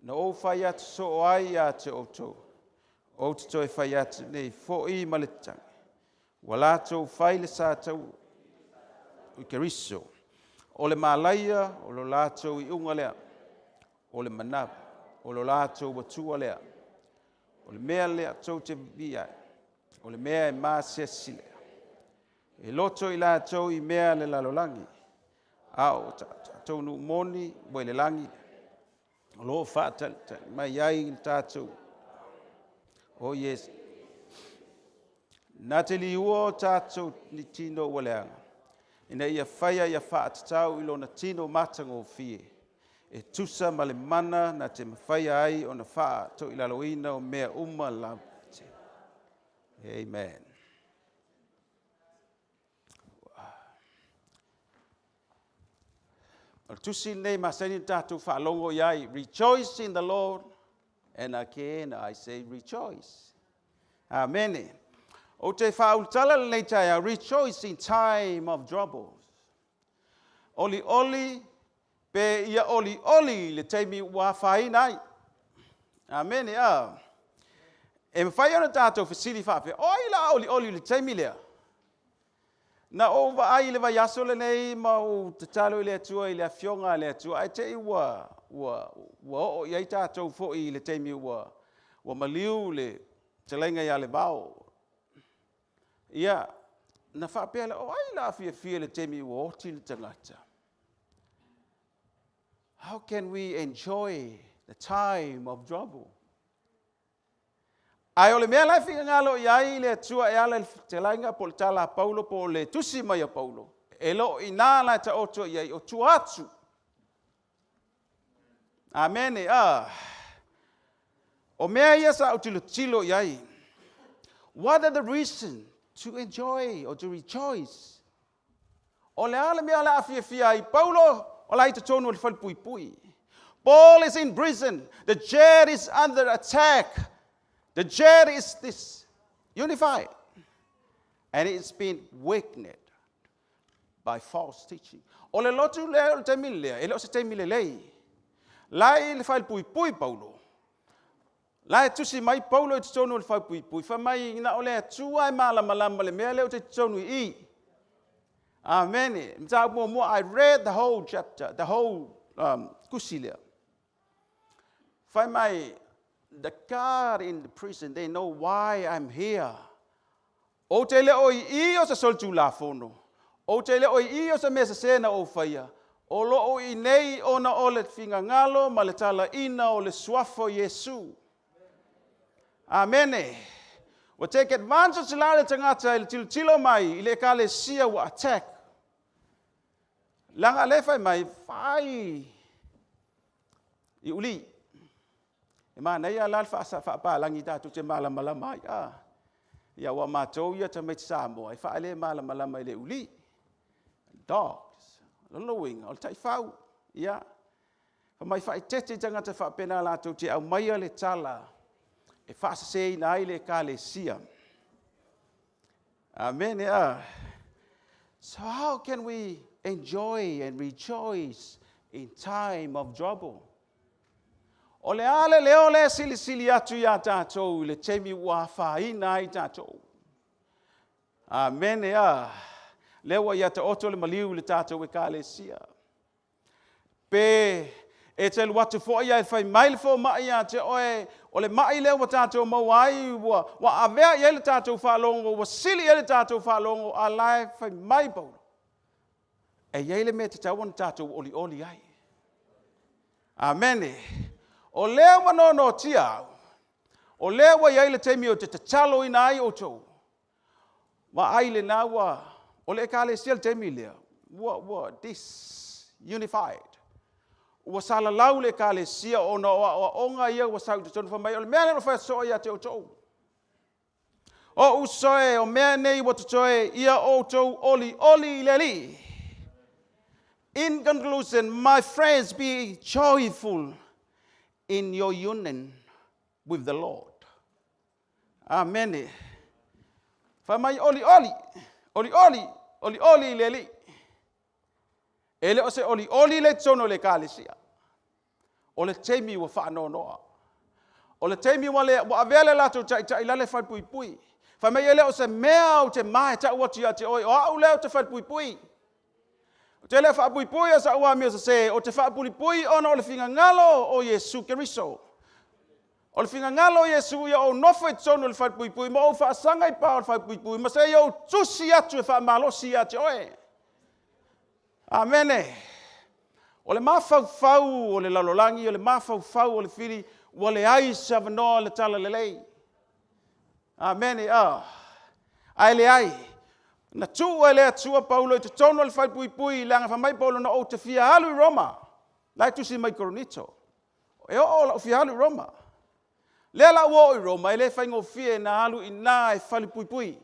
na ou fai atu soo ai ia te outou. Ou te toe fai atu nei foi ma le tatagi. Ua latou fai le sa tau i Keriso. O le malaia o lo latou iuga lea. O le manava o lo latou atua lea. O le mea lea tou te vivii ai. O le mea e masiasi lea. E loto i latou i mea le lalolagi. A o tatou nuu moni ua i le lagi. O lo o faatalitali mai ai le tatou o Iesu. Na te liua o tatou ni tino ua leaga, ina ia faia ia faatatau i lona tino matagofie, e tusa ma le mana na te mafaia ai ona faatoilaloina o mea uma lava. Amen. O le tusi lenei masani na tatou faalogo i ai, rejoice in the Lord, and again I say rejoice. Amene. Ou te faaulutala lenei taeao, rejoice in time of troubles. Olioli pe ia olioli i le taimi ua afaina ai. Amene. A. E mafai ona tatou fesili faapea, o ai la olioli i le taimi lea? Na ou vaai i le vaiaso lenei ma ou tatalo i le Atua i le afioga a le Atua, ae te i ua oo i ai tatou foi i le taimi ua maliu le fetalaiga ia Levao. Ia, na faapea lea, o ai la fiafia i le taimi ua oti le tagata? How can we enjoy the time of trouble? Ae o le mea la e finagalo i ai le Atua e ala i le fetalaiga po o le tala a Paulo po o le tusi mai a Paulo, e le o i ina la e taoto i ai, o tua atu. Amene. Ah. O mea ia sa ou tilotilo i ai. What are the reason to enjoy or to rejoice? O le a le mea o le a fiafia ai Paulo, o la i totonu o le falepuipui. Paul is in prison. The church is under attack. The church is this unified. And it's been weakened by false teaching. O le lotu lea o le taimi lea, e le o se taimi lelei. La i le falepuipui Paulo. La e tusi mai Paulo i totonu o le falepuipui, fai mai na o le Atua e malamalama le mea lea ou te totonu i i. Amene. Mataupu muamua, I read the whole chapter, the whole tusi lea. Fai mai, the guard in the prison, they know why I'm here. Ou te le o i i o se solitulafono. Ou te le o i i o se mea sesē na ou faia. O lo o i nei ona o le finagalo ma le talaina o le suafa o Iesu. Amene. Ua take advantage la le tagata i le tilotilo mai i le ekalesia ua attack. Leaga le fai mai, fai i uli. E manaia la le faapalagi tatou te malamalama ai. Ah. Ia ua matou ia tamaiti Samoa e faale malamalama i le uli. Dogs. Lona uiga, o le taifau. Ia. Fa mai faaeteete i tagata faapena latou te aumaia le tala e faaseseina ai le ekalesia. Amen. Ah. So how can we enjoy? Enjoy and rejoice in time of trouble. O le a le leo lea e silisili atu iā tātou i le taimi ua afaina ai tātou. Amene a. Lea ua ia taoto le maliu i le tātou ekalesia. Pe e te alu atu foi ae fai mai le fomai ia te oe, o le mai lea ua tātou maua ai, ua, ua avea i ai le tātou faalogo, ua sili i ai le tātou faalogo, a la e fai mai Paulo. E i ai le mea e tatau ona tātou olioli ai. Amene. O lea ua nonotia au, o lea ua i ai le taimi ou te tataloina ai outou. Vaai lena ua, o le ekalesia le taimi lea, ua, ua disunified. Ua salalau le ekalesia ona o aoaoga ia ua sau i totonu fai mai, o le mea lea na fai atu soo ia te outou. O uso e, o mea nei ua totoe, ia outou olioli i le Alii. In conclusion, my friends, be joyful in your union with the Lord. Amene. Fai mai olioli, olioli, olioli i le Alii. E le o se olioli le totonu o le ekalesia. O le taimi ua faanoanoa. O le taimi ua, le, ua avea le latou taitai la le falepuipui. Fai mai e le o se mea ou te ma e tau atu ia te oe, o au lea ou te falepuipui. Ou te le faapuipui o sa'u amio sesē, ou te faapulipui ona o le finagalo o Iesu Keriso. O le finagalo o Iesu ia ou nofo i totonu o le falepuipui ma ou faasaga i pa o le falepuipui ma se i ou tusi atu e faamalosi ia te oe. Amene. O le mafaufau o le lalolagi, o le mafaufau o le fili, ua leai se avanoa le talalelei. Amene. Ah. Ae leai. Na tuu e le Atua Paulo i totonu o le falepuipui, leaga fai mai Paulo na ou te fia alu i Roma. La e tusi mai Korinito. E oo lau fia alu i Roma. Lea la ua oo i Roma, e le faigofie na alu i ina e falepuipui.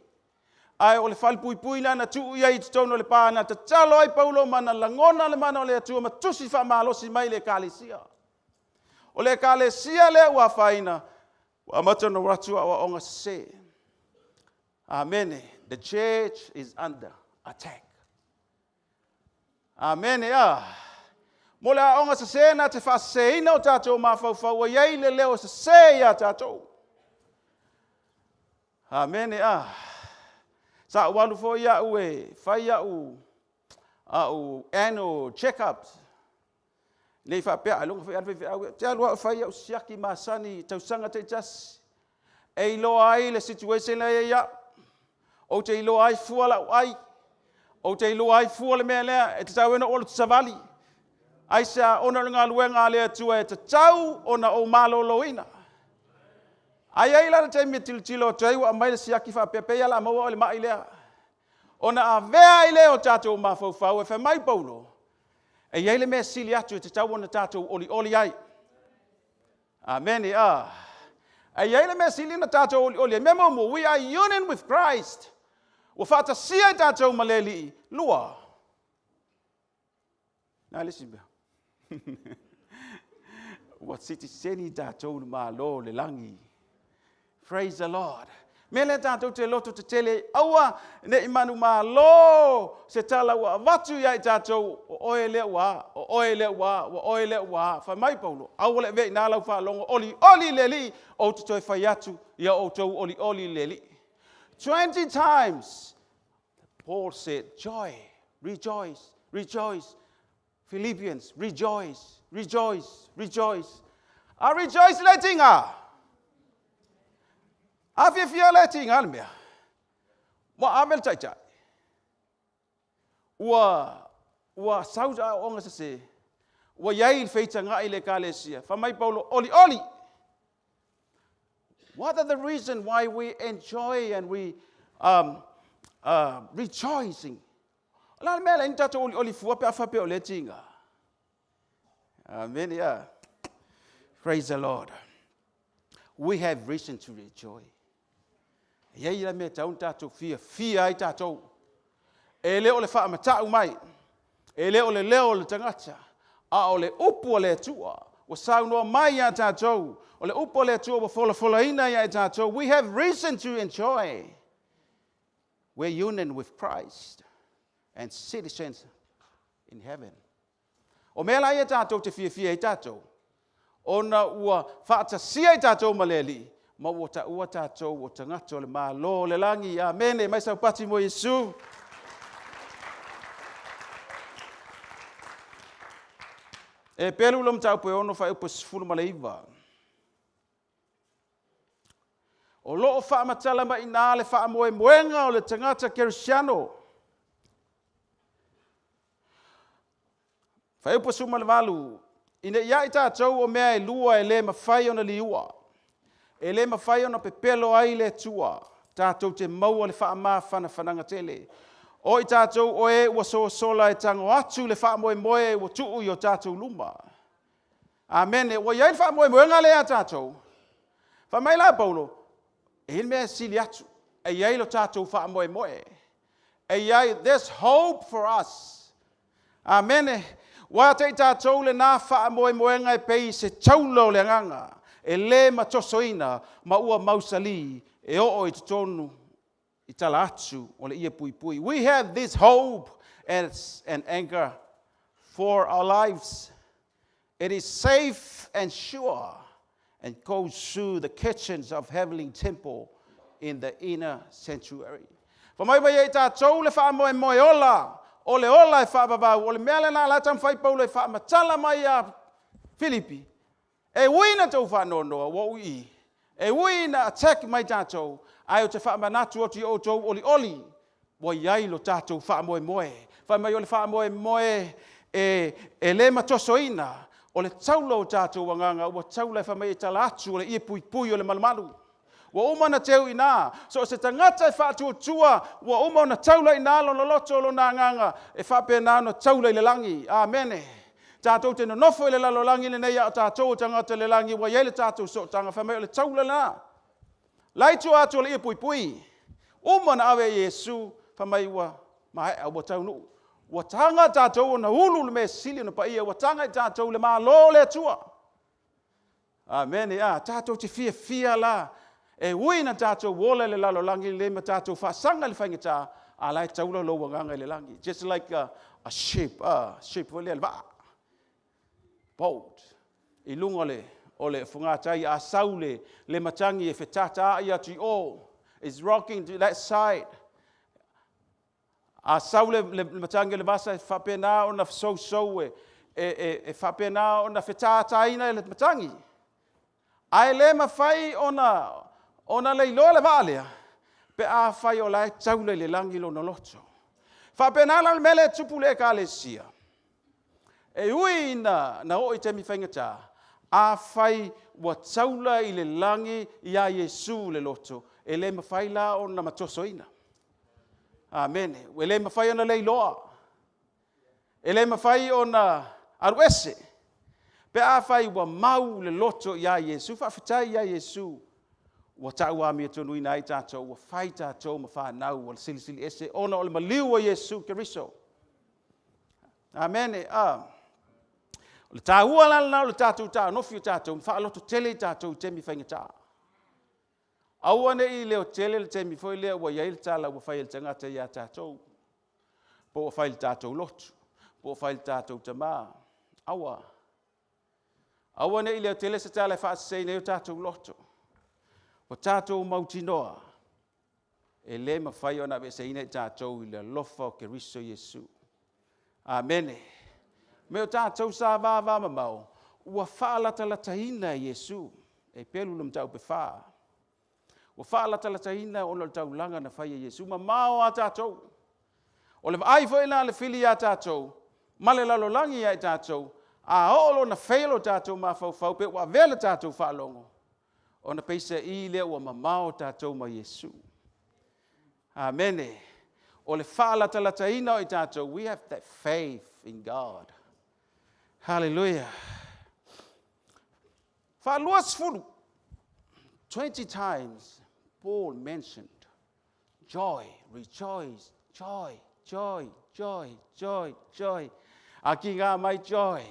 Ae o le falepuipui la na tuu i ai i totonu o le pa na tatalo ai Paulo ma na lagona le mana o le Atua ma tusi faamalosi mai le ekalesia. O le ekalesia lea ua afaina, ua amata ona atu aoaoga sesē. Amene. The church is under attack. Amene. A. Mo le aoga sesē na te faasesēina o tātou mafaufau ua i ai le leo sesē iā tātou. Amene. A. Sa ou alu foi au e fai au au annual check-ups. Nei faapea, ailoga foi alu faifeau, te alu au e fai au siaki masani i tausaga taitasi. E iloa ai le situation lea e i ai au. Ou te iloa ai fua lau ai. Ou te iloa ai fua le mea lea, e tatau ai ona ou alu savali. Aisea, ona o le galuega a le Atua e tatau ona ou maloloina. Ai ai la le taimi e tilotilo atu ai ua aumai le siaki faapea, pei lava o le a maua oe i le mai lea. Ona avea ai lea o tatou mafaufau e fai mai Paulo, e i ai le mea sili atu e tatau ona tatou olioli ai. Amene. A. E i ai le mea sili ona tatou olioli ai. Mea muamua, we are union with Christ. Ua faatasia i tatou ma le Alii. Lua. Na le isi mea. Ua sitiseni tatou le Malo o le lagi. Praise the Lord. Mea lea tatou te loto tetele, aua ne i manumalo se tala ua avatu ia i tatou, o oe lea ua a, o oe lea ua a, ua oe lea ua a. Fai mai Paulo, aua le avea i ina lau faalogo, olioli le Alii, ou te toe fai atu ia outou olioli le Alii. 20 times Paul said, joy, rejoice, rejoice. Philippians, rejoice, rejoice, rejoice. A rejoice le tiga. A fiafia le tiga le mea. Ua ave le taitai. Ua, ua sau sa aoaoga sesē. Ua i ai le feitagai i le ekalesia. Fai mai Paulo, olioli. What are the reason why we enjoy and we rejoicing? O le a le mea e ala ai ona tatou olioli fua pe a faapea o lea tiga? Amen, yeah. Praise the Lord. We have reason to rejoice. E i ai la mea e tatau ona tatou fiafia ai tatou. E le o le faamatau mai, e le o le leo o le tagata, a o le upu a le Atua ua saunoa mai iā tatou. O le upu a le Atua ua folafolaina ia i tatou. We have reason to enjoy. We're union with Christ and citizens in heaven. O mea la ia tātou te fiafia ai tātou, ona ua faatasia i tātou ma le Alii, ma ua taua tātou o tagata o le Malo o le lagi. Amene. Mai saupati mo Iesu. E pelu lo mataupu e ono faaiupu e 19. O loo faamatala mai i le faamoemoega o le tagata kerisiano. Fuaiupu 18, ina ia i tātou o mea e lua e le mafai ona liua, e le mafai ona pepelo ai le Atua, tātou te maua le faamafanafanaga tele. O i tātou o e ua sosola e tago atu le faamoemoe ua tuu i o tātou luma. Amene. Ua iai le faamoemoega lea a tātou. Fai mai la Paulo, e i ai le mea e sili atu, e i ai lo tātou faamoemoe. E i ai, there's hope for us. Amene. Ua te i tātou le nā faamoemoega e pei se taula o le agaga, e le matosoina ma ua mausali e oo i totonu i tala atu o le ia pui pui. We have this hope as an anchor for our lives. It is safe and sure and goes through the kitchens of heavenly temple in the inner sanctuary. Fa mai vai e tātou le whaamoe moe ola, o le ola e whaavavau, o le mea le nā la tamawhai Paulo e whaamatala mai a Filipi. E ui na tau whaanonoa, ua ui. E ui na attack mai tātou, ai o te whaamanatu atu i o tau oli oli, ua iai lo tātou whaamoemoe. Whai mai o le whaamoemoe e le matosoina, o le taula o tātou anganga, ua taula e whai mai e tala atu, o le ie pui pui o le malumalu. Ua uma na teu i nā. So se tagata e whaatuatua, ua uma ona taula i nā lona loto o lona anganga, e whaapea nā ona taula i le langi. Amene. Tātou te nonofo i le lalolangi le nei a o tātou o tagata le langi, ua iai le tātou sootaga, whai mai o le taula nā. Lai tua atu o le ia pui pui. Uma na ave i Iesu, whai mai ua maea, ua taunuu. Ua taga tātou ona ulu le mea sili ona paia, ua taga i tātou le malo le Atua. Amene. A, tātou te fia fia la, e ui na tātou ola le lalolangi le ma tātou whaasanga le whaingata, a lai taula lo wanganga i le langi. Just like a ship, ship o le vaa. Boat. I lunga le, o le whangatai a sau le matangi e whetata ai atu i o. It's rocking to that side. A sau le matangi o le vasa e whapena o na sou e whapena o na whetataina e le matangi. Ai le mawhai ona leiloa le vaa lea, pe a whai o lai taula i le langi lona loto. Whapena la le mele tupu le ekalesia. E ui na o i te mi whaingata, a whai ua taula i le langi i a Iesu le loto, e le mawhai la o na matosoina. Amene. E le mawhai ona leiloa. E le mawhai ona aruese. Pe a whai ua mau le loto i a Iesu, whaawhitai i a Iesu, ua tau a mea tonu ina ai tātou, ua whai tātou ma whanau, ua silisili ese, ona o le maliu o Iesu Keriso. Amene. O le tāua la na o le tātou tā, nofi o tātou, whaaloto tele i tātou temi whaingata. Aua ne i leo tele le temi foi lea ua iai le tala ua whai le tangata i a tātou. Po ua whai le tātou lotu, po ua whai le tātou tamā. Aua. Aua ne i leo tele se tala e whaasasei nei o tātou lotu. O tātou mautinoa, e le mawhai ona vese ina i tātou i le alofa o Keriso Iesu. Amene. Me o tātou sa vā mamau, ua whaalatalataina Iesu, e pelu le mtau pe wha. Ua whaalatalataina ona o le taulanga na whai e Iesu, ma mao a tātou. O le vaai foi la le fili a tātou, ma le lalolangi ai tātou, a o lo na whailo tātou mawhauwhau, pe ua vele tātou whaalongo. Ona peisa i lea ua mamao tātou ma Iesu. Amene. O le whaalatalataina o i tātou, we have that faith in God. Hallelujah. Whaalua sefulu. 20 times Paul mentioned joy, rejoice, joy, joy, joy, joy, joy. A ki ngā mai joy.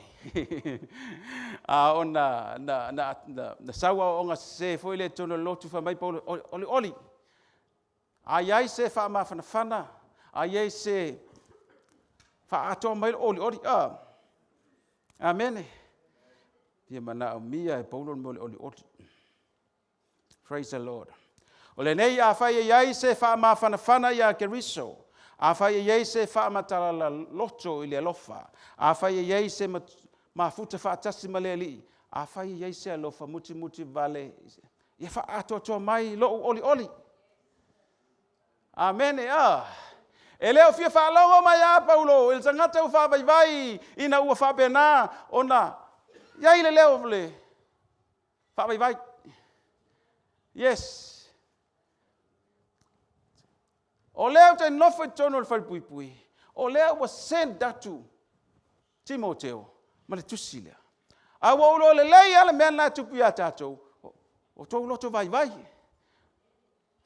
A ona na saua o nga se foi le tono lotu fa mai Paul oli oli. A iai se whaamawhanawhana, a iai se Faaatoa mai lou olioli. Ah. Amene. Ia manaomia e Paulo le mea o le olioli. Praise the Lord. O lenei afai e i ai se faamafanafana iā Keriso, afai e i ai se faamatala loto i le alofa, afai e i ai se mafuta faatasi ma le Alii, afai e i ai se alofa mutimuti vale, ia faaatoatoa mai lou olioli. Amene. A. E le o fia faalogo mai a Paulo i le tagata ua faavaivai ina ua faapena ona i ai le leo o le faavaivai. Yes. O lea ou te nofo i totonu o le falepuipui, o lea ua send atu Timoteo ma le tusi lea. A ua ou iloa lelei lava le mea lena e tupu ia tatou, o tou loto vaivai.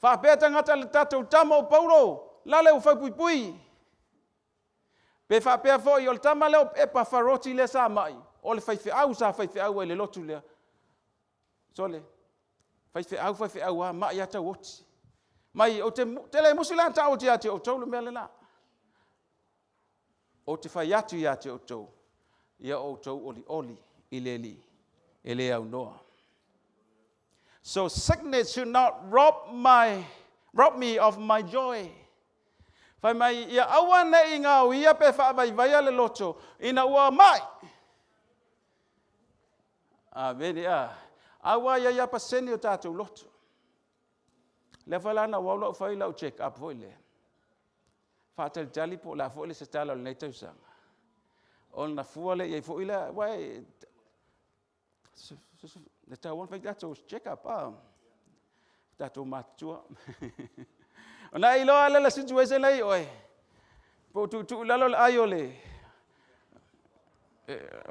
Faapea tagata le tatou tama o Paulo, lale ua faupuipui. Pe faapea foi o le tama lea o Epafaroti lea sa mai, o le faifeau sa faifeau ai i le lotu lea. Sole, faifeau, faifeau lava, mai lava tauoti. Mai, ou te, te le musu la tau atu ia te outou le mea lena. Ou te fai atu ia te outou, ia outou olioli i le Alii, e le aunoa. So sickness should not rob my rob me of my joy. Fai mai, ia aua ne i gaoia pe faavaivaia le loto ina ua mai. Amene. A. Aua ia ia pasene o tatou loto. Lea foi la na ou au lau fai lau check up foi lea. Faatalitali po o le a foi le se tala o lenei tausaga. Ona fua lea i ai foi lea, aua e le tatau ona fai tatou check up, a tatou matutua. Ona e iloa lea le situation lea i oe, po o tuutuu i lalo le ai o le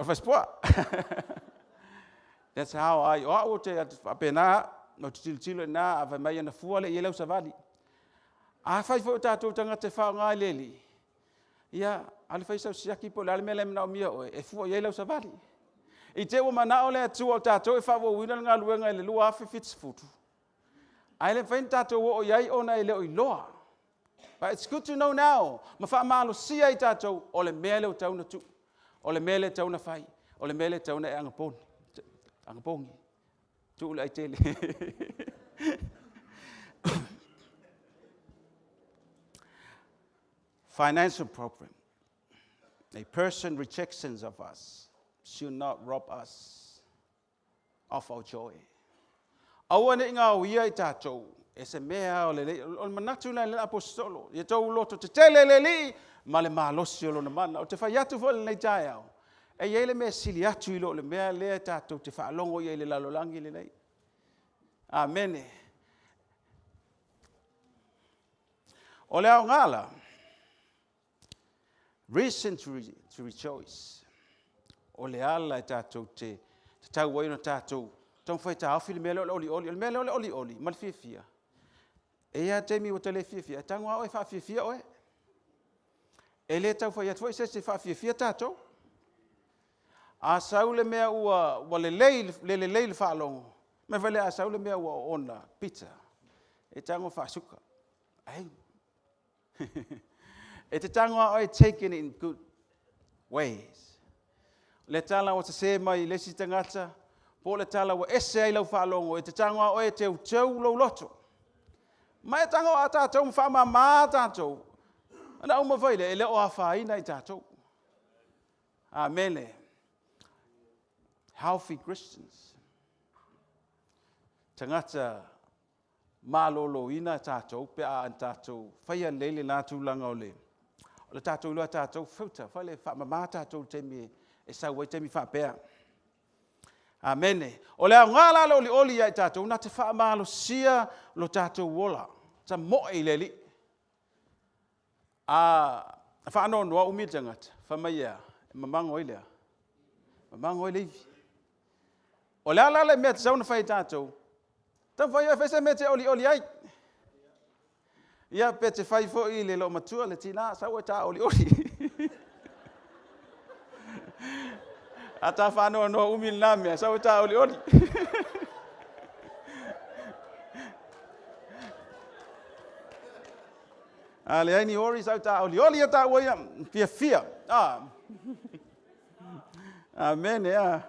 fasipoa. That's how I, o au ou te faapena, ou te tilotilo i ina, a fai mai ana fua lea i ai lau savali. Afai foi o tatou tagata e faaaoga i le Alii, ia, alu fai sau siaki po o le a le mea la e manaomia oe, e fua i ai lau savali. I te i ua manao le Atua o tatou e faaauauina le galuega i le 2070, ae le mafai ona tatou oo i ai ona e le o iloa. But it's good to know now, ma faamalosia ai tatou, o le mea lea ua tatau ona tuu, o le mea lea e tatau ona fai, o le mea lea e tatau ona e agapogi, agapogi. Tuu le aitele. Financial problem. A person rejections of us should not rob us of our joy. Aua ne i gaoia i tatou e se mea o le, o le manatu lena i le aposetolo, ia tou loto tetele le Alii ma le malosi o lona mana. Ou te fai atu foi i lenei taeao, e i ai le mea sili atu i lo le mea lea tatou te faalogo i ai i le lalolagi lenei. Amene. O le aoga la, reason to, re, to rejoice. O le ala e tatou te tatau ai ona tatou taumafai e taofi le mea lea o le olioli. O le mea lea o le olioli ma le fiafia, e i ai lava taimi ua te le fiafia, e tago lava oe e faafiafia oe. E le tau fai atu foi se isi e faafiafia tatou. A sau le mea ua, ua lelei, le lelei le faalogo, mea foi lea a sau le mea ua oona pizza, e tago faasuka. Ai. E te tago a oe taken in good ways. Le tala ua sese mai i le isi tagata, po o le tala ua ese ai lau faalogo, e te tago a oe e teuteu lou loto. Ma e tago a tatou ma faamama tatou, ona uma foi lea, e le o afaina i tatou. Amene. Healthy Christians. Tagata maloloina tatou pe a tatou faia lelei lena tulaga o le o le tatou iloa tatou filter, foi le faamama tatou i le taimi e sau ai taimi faapea. Amene. O le aoga la le olioli ia i tatou, na te faamalosia lo tatou ola, ta moe i le Alii. A faanoanoa umi le tagata, fai mai e a? E mamago ai le a? Mamago ai le ivi. O le a la le mea e tatau ona fai e tatou? Taumafai e fai se mea e te olioli ai. Ia, pe te fai foi i le loomatua, le tinā, sau e ta olioli. A ta faanoanoa umi lena mea, sau e ta olioli. A leai ni ori sau ta oli oli ia taua ia fiafia. A. Amene a.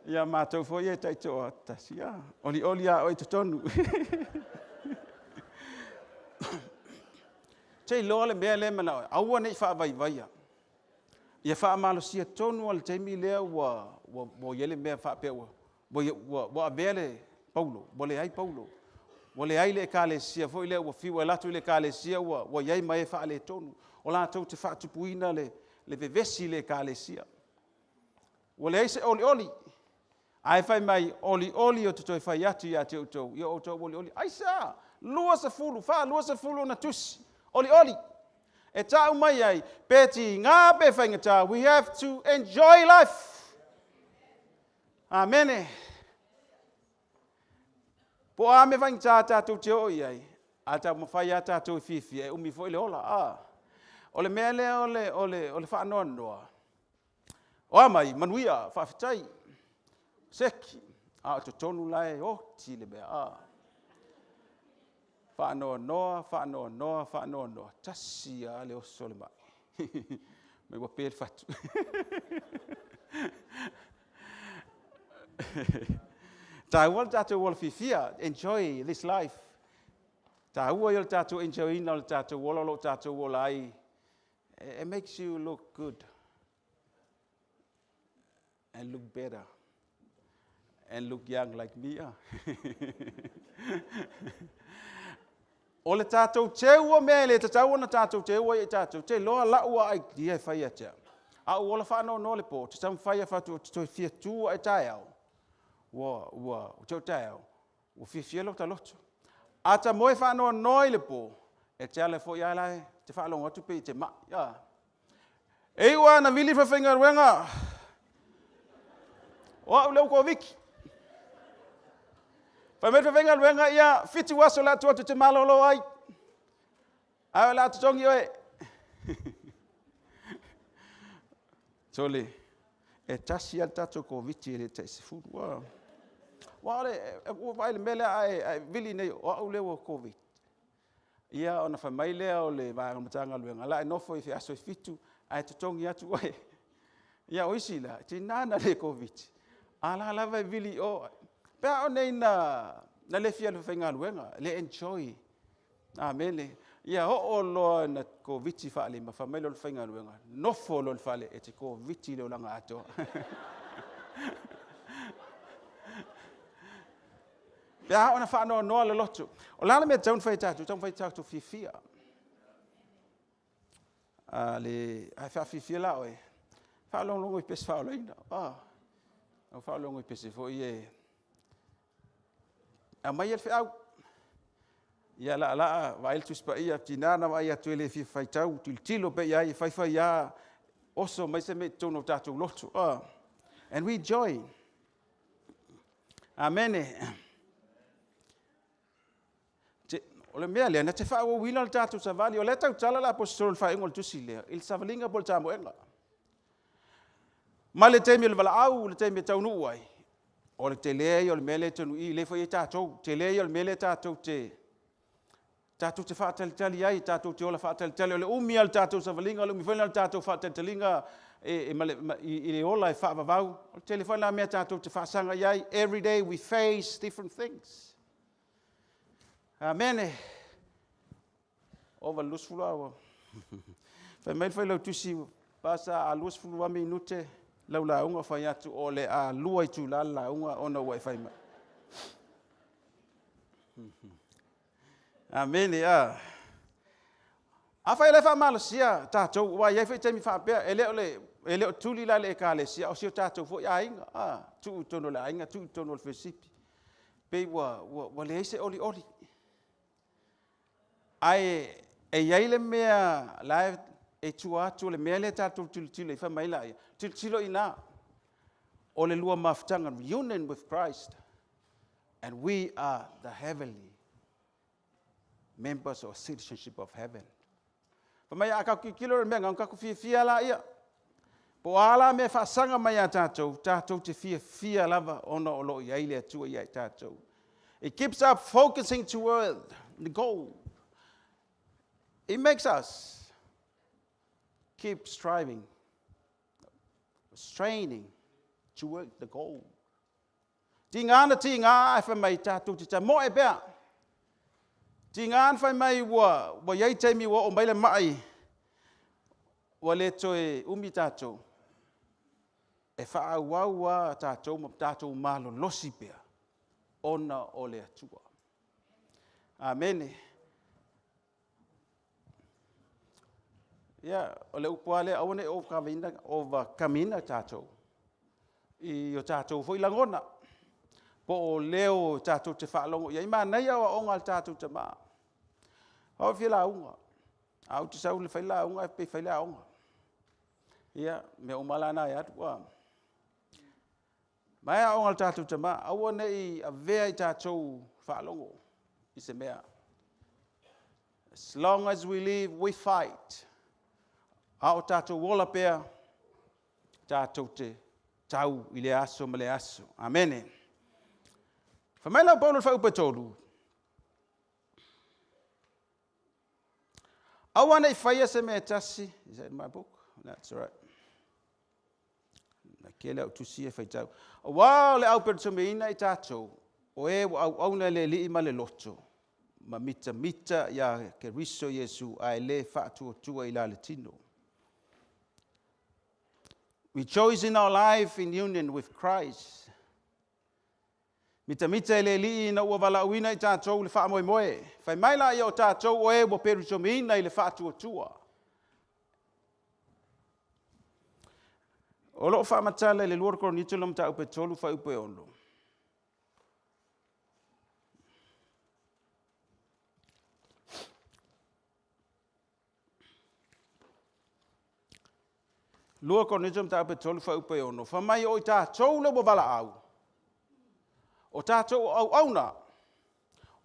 Ia matou foi e taitoa tasi a. Olioli a oe i totonu. Te iloa le mea lea e manao ai, aua ne i faavaivaia. Ia faamalosia tonu lava i le taimi lea ua ua i ai le mea faapea ua ua ua avea le Paulo, ua leai Paulo, ua leai le Ekalesia foi lea ua fiu e alu atu i le Ekalesia ua ua i ai ma e faaletonu, o latou te faatupuina le le vevesi i le Ekalesia. Ua leai se olioli, ae fai mai, olioli ou te toe fai atu ia te outou, ia outou olioli. Aisea? 20, 40 ona tusi, olioli. E tau mai ai, pe tiga pe faigata, we have to enjoy life. Amene. Po o a mea faigata tatou te oo i ai, a taumafai lava tatou e fiafia, e umi foi le ola. A. O le mea lea o le, o le, o le faanoanoa, o a mai, manuia, faafetai, seki, a o totonu la e oti le mea. A. Faanoanoa, faanoanoa, faanoanoa, tasi lava le oso o le mai. Mai ua pe le fatu. Taua le tatou ola fiafia. Enjoy this life. Taua ia o le tatou enjoy ina o le tatou ola o lo o tatou ola ai. It makes you look good and look better and look young like me. Ah. O le tatou teu o mea e le tatau ona tatou teua ia i tatou, te iloa la'u a idea e fai ia te au. A ou ola faanoanoa i le po, ou te taumafai e fai atu ou te toe fia tu ae taeao, ua, ua, ua te o taeao, ua fiafia lota loto. A ta moe faanoanoa i le po, e te ala foi a la e te faalogo atu pei e te ma'i. A. E iu lava ina vili le faifaigaluega, o au lea ua Koviti. Fai mai le faifaigaluega, ia, 7 aso o le a tuu atu e te malolo ai, ae o le a totogi oe. Sole, e tasi lava le tatou Koviti e le tai 10. Aua o le, ua vaai i le mea lea a e vili nei, o au lea ua Koviti. Ia ona fai mai lea o le vaega Matagaluega, o le a e nofo i aso e 7 ae totogi atu oe. Ia o isi la, e tiga ona le Koviti, a o la lava e vili i o. Pe a o nei na le fia alu e faigaluega, le enjoy. Amene. Ia oo loa ina Koviti faalima, fai mai lea o le faigaluega, nofo loa i le fale e te Koviti i le olaga atoa. Pe a oo ina faanoanoa le loto. O le a le mea e tatau ona fai e tatou? E tatau ona fai tatou fiafia. A le, ae faafiafia la oe, faalogologo i pese faaolaina. Ah, au faalogo i pese foi e aumai le feau. Ia laalaa vaai le Tusi Paia, tiga na vaai atu e le fia faitau, tilotilo pea i ai, e faifai lava, oso mai se mea i totonu o tatou loto. Ah. And we enjoy. Amene. O le mea lea, na te faaauauina le tatou savali. O lea tautala le Aposetolo i le faaiuga o le tusi lea, i le savaliga po o le tamoega. Mai le taimi o le valaau, le taimi e taunuu ai, o le tele ia o le mea lea e tonu i, lea foi e i ai tatou, tele ia o le mea lea tatou te tatou te faatalitali ai, tatou te ola faatalitali. O le umi lava o le tatou savaliga, o le umi foi lena o le tatou faatalitaliga e, e, i, i le ola e faavavau. O le tele foi lena mea tatou te faasaga i ai. Every day we face different things. Amene. Ova i le 20 aua. Fai mai le failautusi, pasa a 22 minute lau lauga, fai atu o le a 2 itula le lauga ona ua e fai mai. Amene, a. Afai o la e faamalosia tatou, aua e i ai foi taimi faapea, e le o le, e le o tuli la le Ekalesia, o si o tatou foi aiga, a, tuu i totonu o le aiga, tuu i totonu o le felesipi, pei ua, ua, ua leai se olioli. Ae e i ai le mea la e tua atu o le mea lea tatou tilotilo i, fai mai laia, tilotilo i ina, o le lua mafutaga, reunion with Christ, and we are the heavenly members of citizenship of heaven. Fai mai, a tatou tilotilo i le mea, na ona tatou fiafia laia. Po o a la mea e faasaga mai ia tatou, tatou te fiafia lava ona o lo o i ai le Atua ia i tatou. It keeps up focusing toward the goal. It makes us keep striving, straining to work the goal. Tiga na tiga ae fai mai tatou te tamoe pea. Tiga na fai mai ua i ai taimi ua oo mai le ma'i ua le toe umi tatou. E faaauau lava tatou ma tatou malolosi pea ona o le Atua. Amene. Ia, o le upu lava lea, aua ne i overcome ina tatou i o tatou foi lagona, po o leo tatou te faalogo i ai. Manaia aoaoga a le tatou tama. O au e fia lauga, ae ou te sau e fai le lauga ae pei e fai le aoga. Ia, mea uma lava la na e alu a. Mai aoga a le tatou tama, aua ne i avea i tatou faalogo i se mea. As long as we live, we fight. A o tatou ola pea, tatou te tau i le aso ma le aso. Amene. Fai mai lau Paulo i le fuaiupu e 3, Aua ne i faia se mea e tasi. Is that in my book? That's all right. Na kele au tusi e faitau. Aua o le au peretumeina i tatou, o e ua auauna i le Alii ma le loto, ma mitamita ia Keriso Iesu ae le faatuatua i la le tino. Rejoice in our life in union with Christ. Mitamita i le Alii ina ua valaauina i tatou i le faamoemoe. Fai mai laia o tatou o e ua peretumeina i le faatuatua. O lo o faamatala i le 2 Korinito le mataupu e 3 fuaiupu e 6. 2 Korinito mataupu e 3 fuaiupu e 6. Fai mai o i tatou le ua valaau. O tatou o auauna.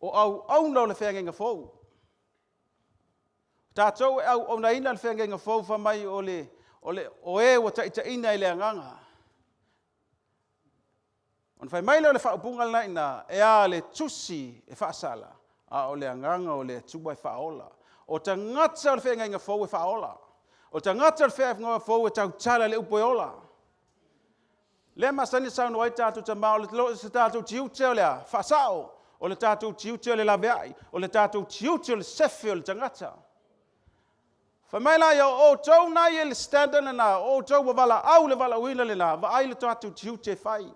O auauna o le feagaiga fou. O tatou e auaunaina le feagaiga fou fai mai o le, o le, o e ua taitaiina i le agaga. Ona fai mai lea o le faaupuga lena i ina, e a le tusi e faasala, a o le agaga o le Atua e faaola. O tagata o le feagaiga fou e faaola. O tagata o le feagaiga fou e tautala le upu e ola. Lea masani saunoa ai tatou tama, o le se tatou tiute o le a? Faasao. O le tatou tiute o le laveai. O le tatou tiute o le sefe o le tagata. Fai mai la ia, o outou na ia le standard lena, o outou ua valaau le valaauina lena, vaai le tatou tiute e fai.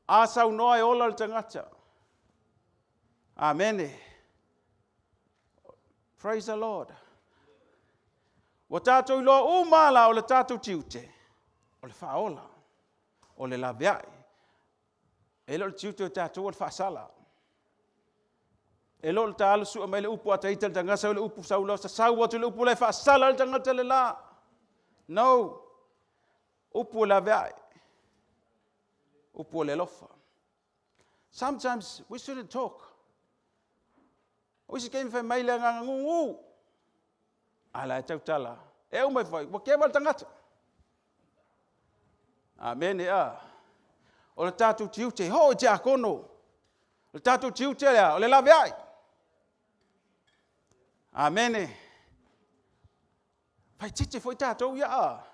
A saunoa e ola le tagata. Amene. Praise the Lord. Ua tatou iloa uma la o le tatou tiute, o le faaola, o le laveai. E le o le tiute o tatou o le faasala. E le o le ta alu sue mai le upu a taita le tagata sau le upu sau loa sasau atu le upu la e faasala le tagata le la. No. Upu o laveai. Upu o le alofa. Sometimes we shouldn't talk. O isi taimi fai mai le agaga gugu. A la e tautala. E uma e fai, ua keva le tagata. Amene a. O le tatou tiute, ho i tiakono. O le tatou tiute lea, o le laveai. Amene. Fai tete foi tatou ia a.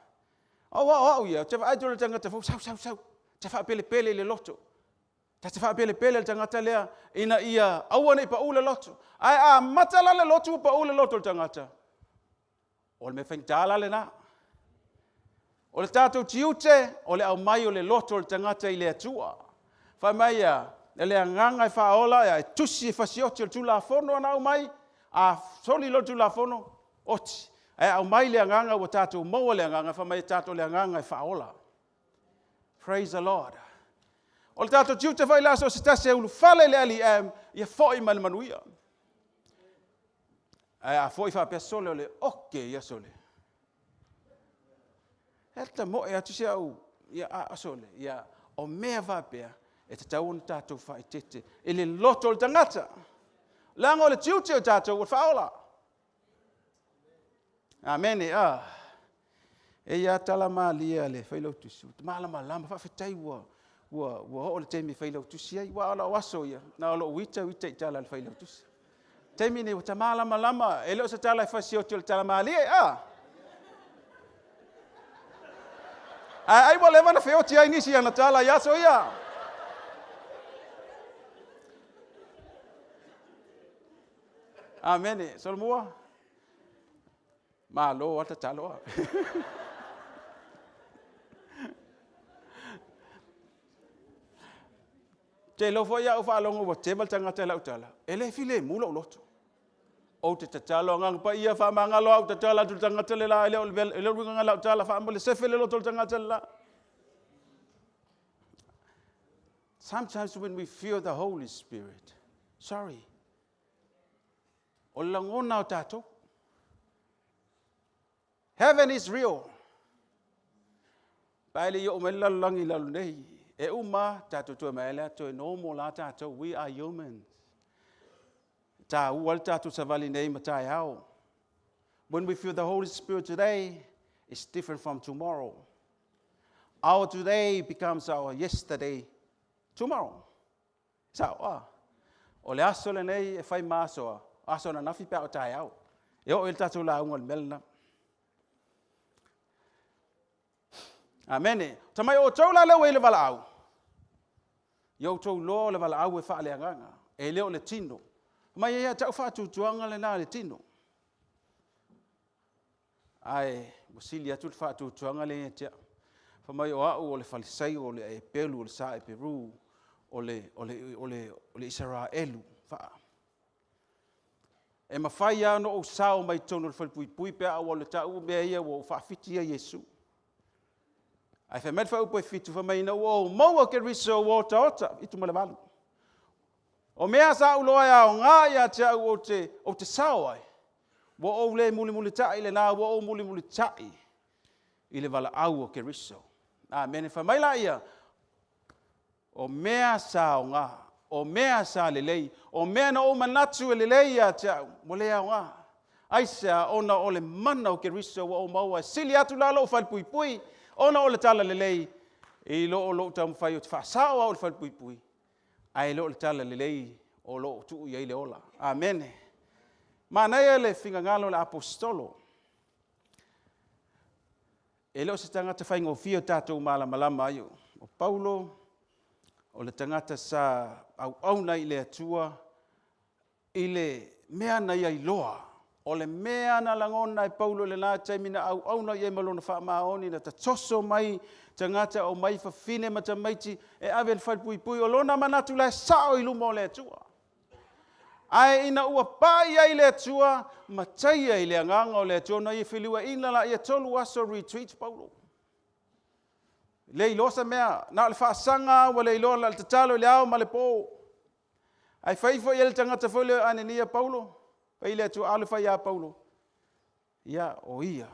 Au au au ia, te vaai le tagata fou, sau sau sau. Te faapelepele i le loto. Ta te faapelepele le tagata lea ina ia aua nei pau le loto. Ae a mata la le loto ua pau le loto o le tagata. O le mea faigata la lena. O le tatou tiute, o le aumai o le loto o le tagata i le Atua. Fai mai ia, le agaga e faaola, ia, e tusi e fasioti o le Tulafono ana aumai, a soli loa le Tulafono, oti. Ae aumai le agaga ua tatou maua le agaga, fai mai e tatou le agaga e faaola. Praise the Lord. O le tatou tiute foi le aso se tasi e ulufale i le LEM, ia foi mai le manuia. Ae a foi faapea sole o le oke ia sole. E ta moe atu si au, ia a sole, ia o mea faapea, e tatau ona tatou faaeteete i le loto o le tagata. Leaga o le tiute o tatou o le faaola. Amene. A. E ia tala malie le failautusi. Malamalama, faafetai ua oo le taimi e failautusi ai. Ua o lau aso ia, na o lou ita ita i tala a le failautusi. Taimi nei ua tamalamalama, e le o se tala e fasioti o le tala malie, a? Ae ai ua leva na feoti ai nisi ana tala i aso ia. Amene. Solomua? Malo a tatalo a. Te iloa foi au faalogo ua teva le tagata i lau tala, e le filemu lou loto. Ou te tatalo agaga paia faamagalo au tatala atu le tagata le la, e le o le uiga lau tala faamole sefe le loto le tagata le la. Sometimes when we feel the Holy Spirit, sorry, o le lagona o tatou. Heaven is real. Pa e le i oo mai le lalolagi i lalo nei. E uma tatou toe mai lea toe normal la tatou. We are humans. Tāua le tatou savali nei ma taeao. When we feel the Holy Spirit today, it's different from tomorrow. Our today becomes our yesterday tomorrow. Sao, a. O le aso lenei e fai ma aso a, aso ananafi pe a o taeao. E oo i le tatou lauga o le mea lena. Amene. Tamai outou la lea ua i le valaau. Ia outou loa o le valaau e faaleagaga. E le o le tino. Mai ia tau faatuatuaga lena le tino. Ae ua sili atu le faatuatuaga lea ia te au. Fai mai o au o le Falisaio, o le Epelu, o le Sa Eperu, o le, o le, o le, o le Isaraelu. Faa. E mafai lava ona ou sao mai totonu o le falepuipui pe a ua le tau mea ia ua ou faafiti ia Iesu. Ae fai mai le faaupu e fitu, fai mai ina ua ou maua Keriso ua otaota, 78. O mea sa ou loa e aoga ia te au ou te, ou te sao ai, ua ou le mulimulitai lena, ua ou mulimulitai i le valaau o Keriso. Amene. Fai mai laia, o mea sa aoga, o mea sa lelei, o mea na ou manatu e lelei ia te au, ua le aoga. Aisea? Ona o le mana o Keriso ua ou maua, e sili atu la lou falepuipui, ona o le tala lelei, i lo o lou taumafai ou te faasao au i le falepuipui, ae le o le tala lelei o lo o tuu i ai le ola. Amene. Manaia le finagalo o le aposetolo. E le o se tagata faigofie o tatou malamalama ai. O Paulo, o le tagata sa auauna i le Atua i le mea na ia iloa. O le mea na lagona e Paulo i lena taimi na auauna i ai ma lona faamaoni, na tatoso mai tagata o mai fafine ma tamaiti e ave le falepuipui. O lona manatu la e sao i luma o le Atua. Ae ina ua pai ai le Atua, mataia i le agaga o le Atua, na ia feliuaina la ia 3 aso retreat Paulo. Le iloa se mea, na o le faasaga ua le iloa la le tatalo i le ao ma le po. Ae fai foi e le tagata foi le Anania Paulo, fai le Atua alu fai ia Paulo. Ia, o ia,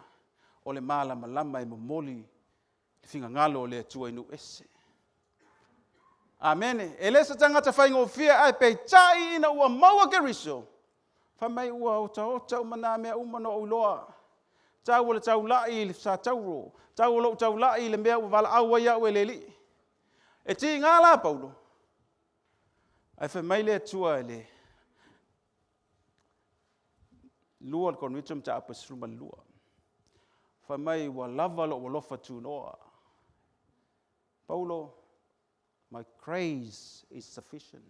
o le malamalama e momoli le finagalo o le Atua i nuu ese. Amene. E le se tagata faigofie, ae peitai ina ua maua Keriso, fai mai ua otaota uma nā mea uma na ou iloa. Tau o le taulai i le satauro, tau o lou taulai i le mea ua valaau ai au e le Alii. E tiga la Paulo, ae fai mai le Atua i le 2 o le Korinito mataupu e 12. Fai mai ua lava lou alofa tunoa. Paulo, my grace is sufficient.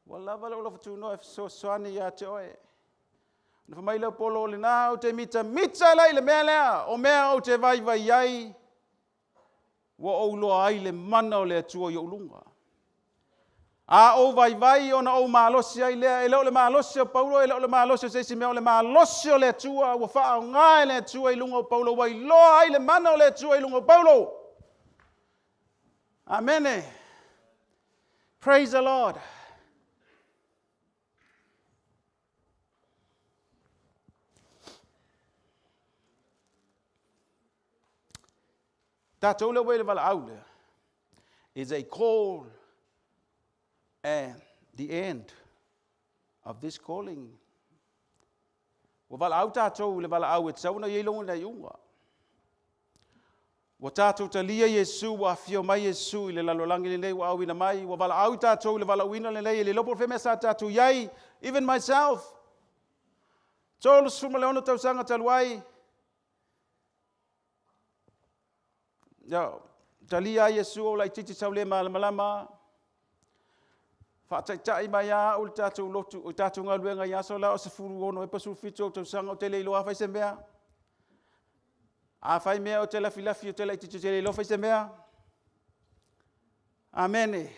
Ua lava lou alofa tunoa e fesoasoani ia te oe. Na fai mai lea o Polo, o lena ou te mitamita la i le mea lea, o mea ou te vaivai ai, ua ou iloa ai le mana o le Atua i ou luga. A ou vaivai ona ou malosi ai lea, e le o le malosi o Paulo, e le o le malosi o se isi mea, o le malosi o le Atua, ua faaaoga e le Atua i luga o Paulo, ua iloa ai le mana o le Atua i luga o Paulo. Amene. Praise the Lord. Tatou lea ua i le valaau lea is a call and the end of this calling. Ua valaau tatou i le valaau e tatau ona i ai lona iuga. Ua tatou talia Iesu, ua afio mai Iesu i le lalolagi lenei, ua auina mai, ua valaau i tatou i le valaauina lenei, e le iloa po o fea mea sa tatou i ai, even myself. 36 tausaga talu ai, ia, talia ai Iesu o laitiiti sau le malamalama, faataitai mai lava au i le tatou lotu, o tatou galuega i aso la o 16 ea po 17 ou tausaga, ou te le iloa fai se mea. A fai mea ou te lafilafi, ou te laitiiti ou te le iloa fai se mea. Amene.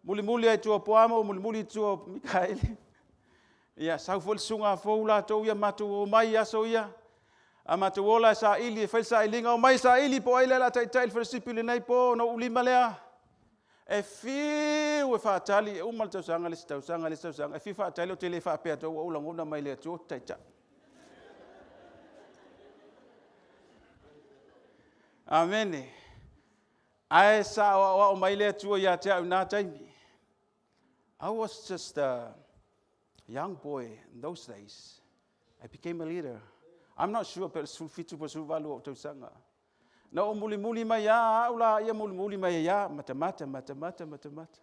Mulimuli ai tua o Poamo, mulimuli i tua o Mikaele. Ia, sau foi le susuga fou latou ia matou omai i aso ia. A matou ola e saili, e fai le sailiga, omai e saili po o ai lea o le a taitai le fellowship i lenei po ona ou lima lea. E fiu e faatali, e uma le tausaga, le isi tausaga, le isi tausaga, e fiu e faatali, ou te le faapea atu, ua ou lagona mai le Atua ou te taitai. Amene. Ae sa aoao mai le Atua ia te au i na taimi. I was just a young boy in those days. I became a leader. I'm not sure pe o le 17 po o le 18 ou tausaga. Na ou mulimuli mai lava au la ia mulimuli mai ai lava, matamata, matamata, matamata.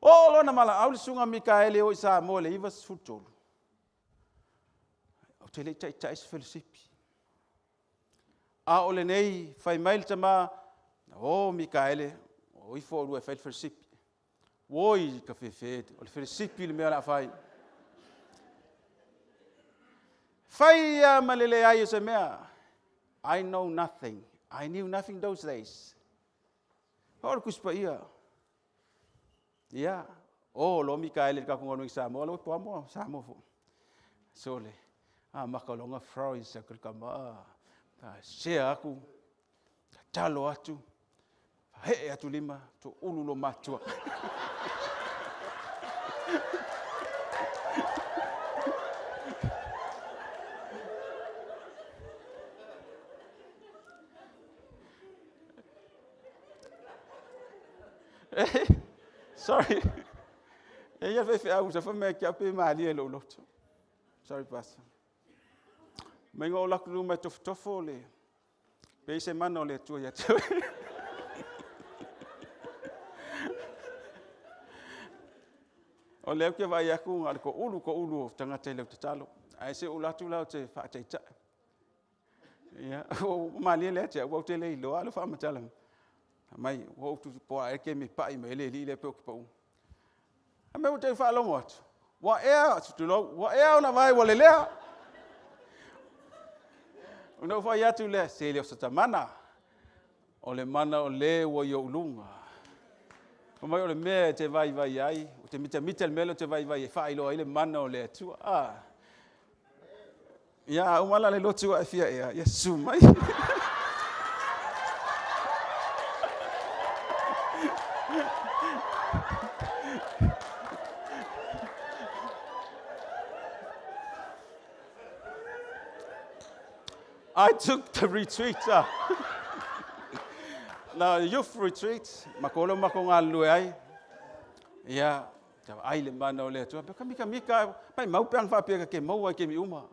Oo loa na valaau le susuga Mikaele e o i Samoa i le 93. Ou te le i taitai se felosipi. A o lenei, fai mai le tama, o Mikaele, o ifo oulua e fai le felosipi. Oi ka fefe, o le felosipi le mea o le a fai. Fai lava ma le leai o se mea. I know nothing. I knew nothing those days. O le Tusi Paia. Ia, o lo Mikaele i le tatou galuega i Samoa, lau Poamo, Samoa foi. Sole, a maka o longa Florence a kama, a share atu, tatalo atu, hee atu lima, to ulu lo matua. Sorry. E ia faifeau sa fai mai ke au pe malie lou loto. Sorry, Pastor. Mai o laku luma e tofotofo le pe se mana o le Atua ia te oe. O lea ou te vaai atu na o le toulu toulu o tagata i lau tatalo. Ae se i ou alu atu la ou te faataitai. Ia, ua malie lea te au, ou te le iloa lou faamatala. Mai, ua ou po a e ke me pai mai le alii lea pe ou te pau. A mea ua te faalogo atu, ua ea, tulou, ua ea ona vae ua lelea. Ona ou fai atu lea, se le o se mana, o le mana o le ua i ou luga. Fai mai o le mea e te vaivai ai, ou te mitamita i le mea lea ou te vaivai ai, faailoa ai le mana o le Atua. Ah. Ia, a uma la le lotu a e fia ea, ia susu mai. I took the retreat. Na youth retreat, ma ko leo mako galulue ai. Ia, ta ai le mana o le Atua. Ka mika mika, mai mau pe ang faapea ka ke maua ai ke mi uma.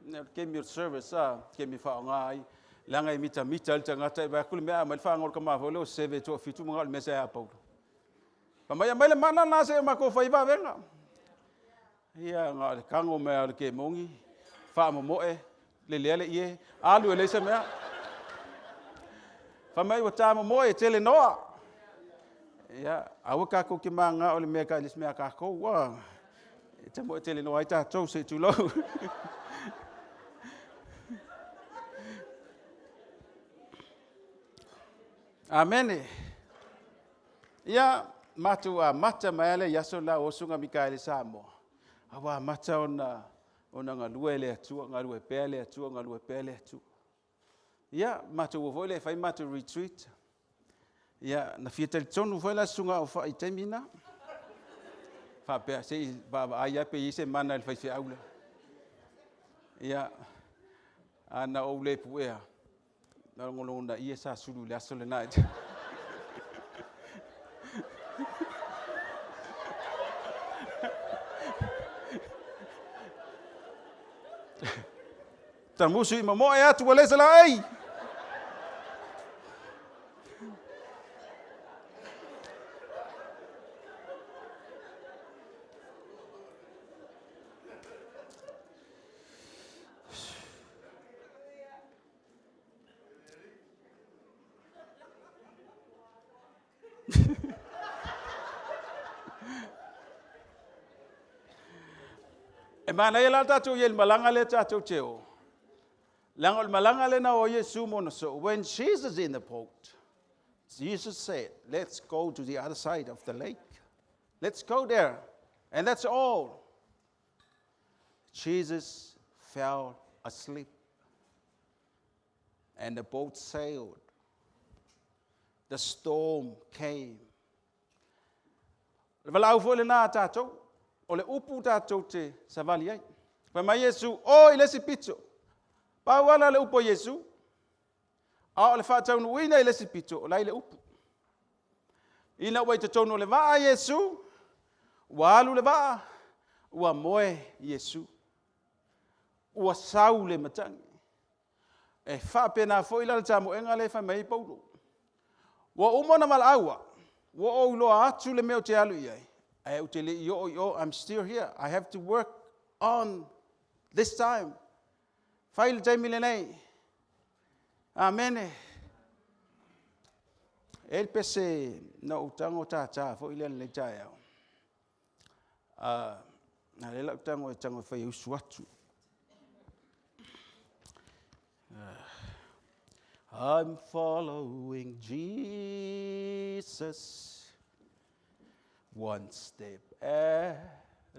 Ne ke mi service a, ke mi whaonga ai. Leaga e mitamita ai le tagata e vaai atu le mea aumai le faga o le tama foi lea o seve toafitu ma le mea sa ia Paulo. Fai mai aumai le mana lena se i matou fai vavega. Ia na o le tago mai lava o le kemoni, faamomoe, lelea le ie, alu e leai se mea. Fai mai ua ta momoe e tele noa. Ia, aua tatou te mananao i le mea e le se mea a tatou. Ua, e tamoe tele noa ai tatou se i tulou. Amene. Ia, matou amata mai lava lea i aso la o Susuga Mikaele Samoa, a ua amata ona ona galue le Atua, galue pea le Atua, galue pea le Atua. Ia, matou o foi lea e fai matou retreat. Ia, na fia talitonu foi la Susuga Aufai i taimi na. Faapea, se i vaavaai lava pe i ai se mana i le faifeau lea. Ia, a na ou le puea, Na logologo ia sa sulu i le aso lena. Tamusu i momoe atu ua le se laei. manaia la tatou i ai i le malaga lea tatou te o. Leaga o le malaga lea na o ai Iesu ma ona soo. When Jesus in the boat, Jesus said, let's go to the other side of the lake. Let's go there. And that's all. Jesus fell asleep. And the boat sailed. The storm came. O le valaau foi lena a tatou, o le upu tatou te savali ai. Fai mai Iesu, o i le isi pito. Pau lava le upu a Iesu, a o le faataunuuina i le isi pito, o la i le upu. Ina ua i totonu o le vaa Iesu, ua alu le vaa, ua moe Iesu. Ua sau le matagi. E faapena foi la le tamoega lea e fai mai ai Paulo. Ua uma ona valaau au, ua ou iloa atu le mea ou te alu i ai, ae ou te le i oo i o, I'm still here. I have to work on this time. Fai le taimi lenei. Amene. E le pese na ou tago tātā foi lea lenei taeao. Na lea lau tago e tago e fai e usu atu. I'm following Jesus one step at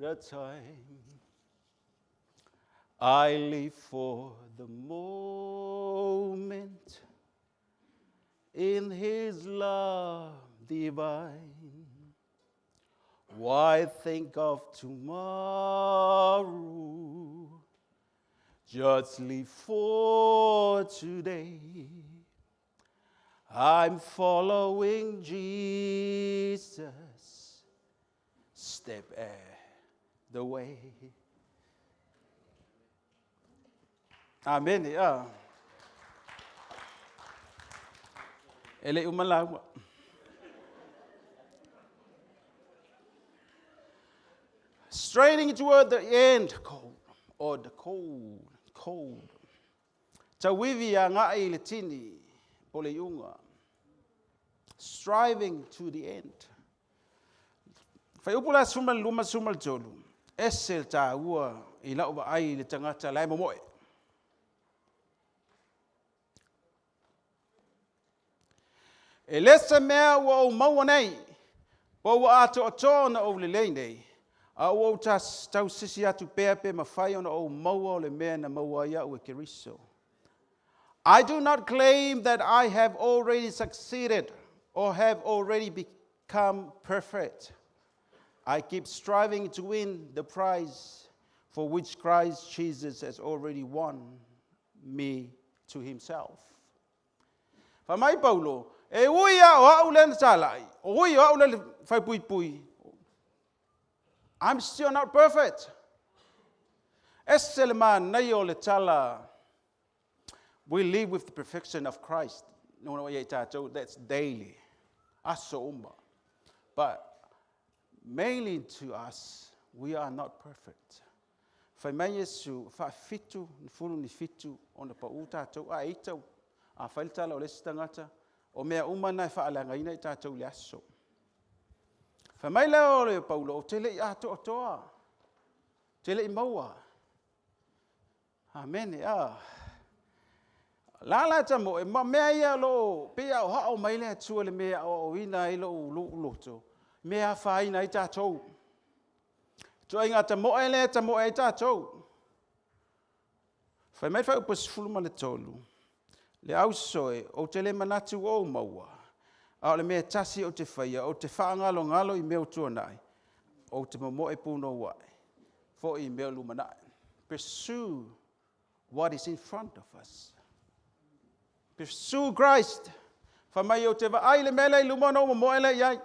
a time. I live for the moment in his love divine. Why think of tomorrow? Just live for today. I'm following Jesus. Step at the way. Amene. Ah. E le uma lauga. Straining toward the end cold, or the cold, cold. Tauivi agai i le tini, po o le iuga. Striving to the end. Fuaiupu la 12 13, ese le taua i lau vaai i le tagata la e momoe. E le se mea ua ou maua nei, po ua atoatoa ona ou lelei nei, a ua ou tausisi atu pea pe mafai ona ou maua o le mea na maua ai au e Keriso. I do not claim that I have already succeeded or have already become perfect. I keep striving to win the prize for which Christ Jesus has already won me to himself. Fai mai Paulo, e ui a o au lea na talai, o ui o au lea le faipuipui, I'm still not perfect. Ese le manaia o le tala, we live with the perfection of Christ. No, no, ia tātou, that's daily. Aso uma. But mainly to us, we are not perfect. Fai mai Iesu, faafitu, ni fulu ni fitu, ona pau tātou, a ita, a fai le tala o le isi tagata, o mea uma na e faaleagaina i tātou i le aso. Fai mai lea o le Paulo, ou te le i atoatoa, te le i maua. Amene, a. La la ta mo, e ma mea ia lo, pe ia o hao mai le Atua le mea o aoaoina ai lou loto, mea afaina ai tātou. Ituaiga tamoe lea e tamoe ai tātou. Fai mai fuaiupu 13, le auso e, ou te le manatu ua ou maua, a o le mea e tasi ou te faia, ou te faagalogalo i mea ua tuanai, ou te momoe punou ae foi i mea o lumanai. Pursue what is in front of us. Pursue Christ. Fai mai ou te vaai i le mea lea i luma ona ou momoe lea i ai.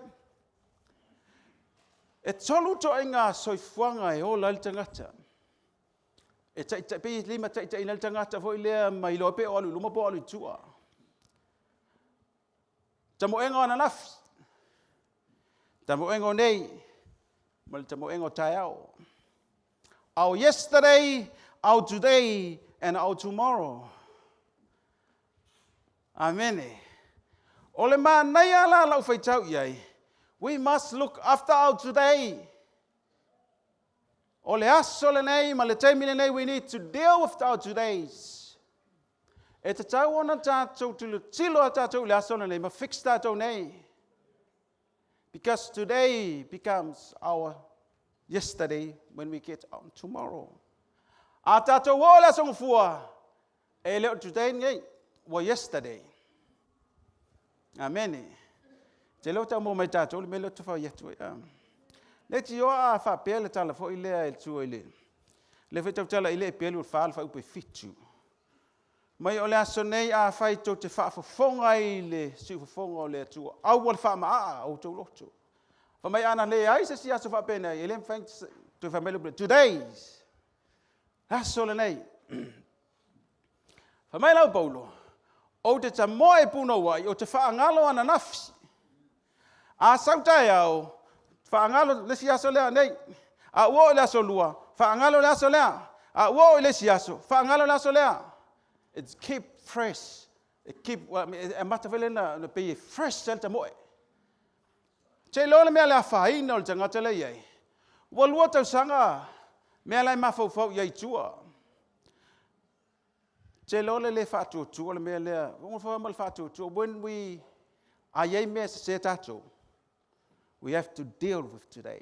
E tolu ituaiga soifuaga e ola ai le tagata. E taitai, pei e limataitaiina ai le tagata foi lea ma iloa pe o alu i luma po o alu i tua. Tamoega o ananafi, tamoega o nei, ma le tamoega o taeao. Our yesterday, our today, and our tomorrow. Amene. O le manaia la lau faitau i ai, we must look after our today. O le aso lenei ma le taimi lenei, we need to deal with our todays. E tatau ona tātou tilotilo a tātou i le aso lenei ma fix tātou nei. Because today becomes our yesterday when we get on tomorrow. A tātou o le aso gafua, e le o today nei, ua yesterday. Amene. Te leo tau mo mai tātou, le mea leo te whai atu ai. Le ti oa a whapea le tala fo i lea e tua i le. Le whai tau tala i le e pelu o wha le upe fitu. Mai o le aso nei a whai tau te whaafofonga i le siufofonga o le atua. Aua le wha maa o tau loto. Wha mai ana le ai se si aso whaapena e le mwhai te wha mai le today. Aso le nei. Wha mai lau paulo. O te ta moe puna wai o te whaangalo ana nafi. A sauta e au, whaangalo le si aso lea nei. A ua o le aso lua, whaangalo le aso lea. A ua o le si aso, whaangalo le aso lea. It's keep fresh. It keep, e mata vele na pe e fresh sel ta moe. Te loa le mea le awhaina o le tangata le iai. Ua lua tausaga, mea lai mafaufau iai tua. Te loa le le whaatuatua le mea lea. Ua whawa ma le whaatuatua. When we a iai mea se se tātou, we have to deal with today.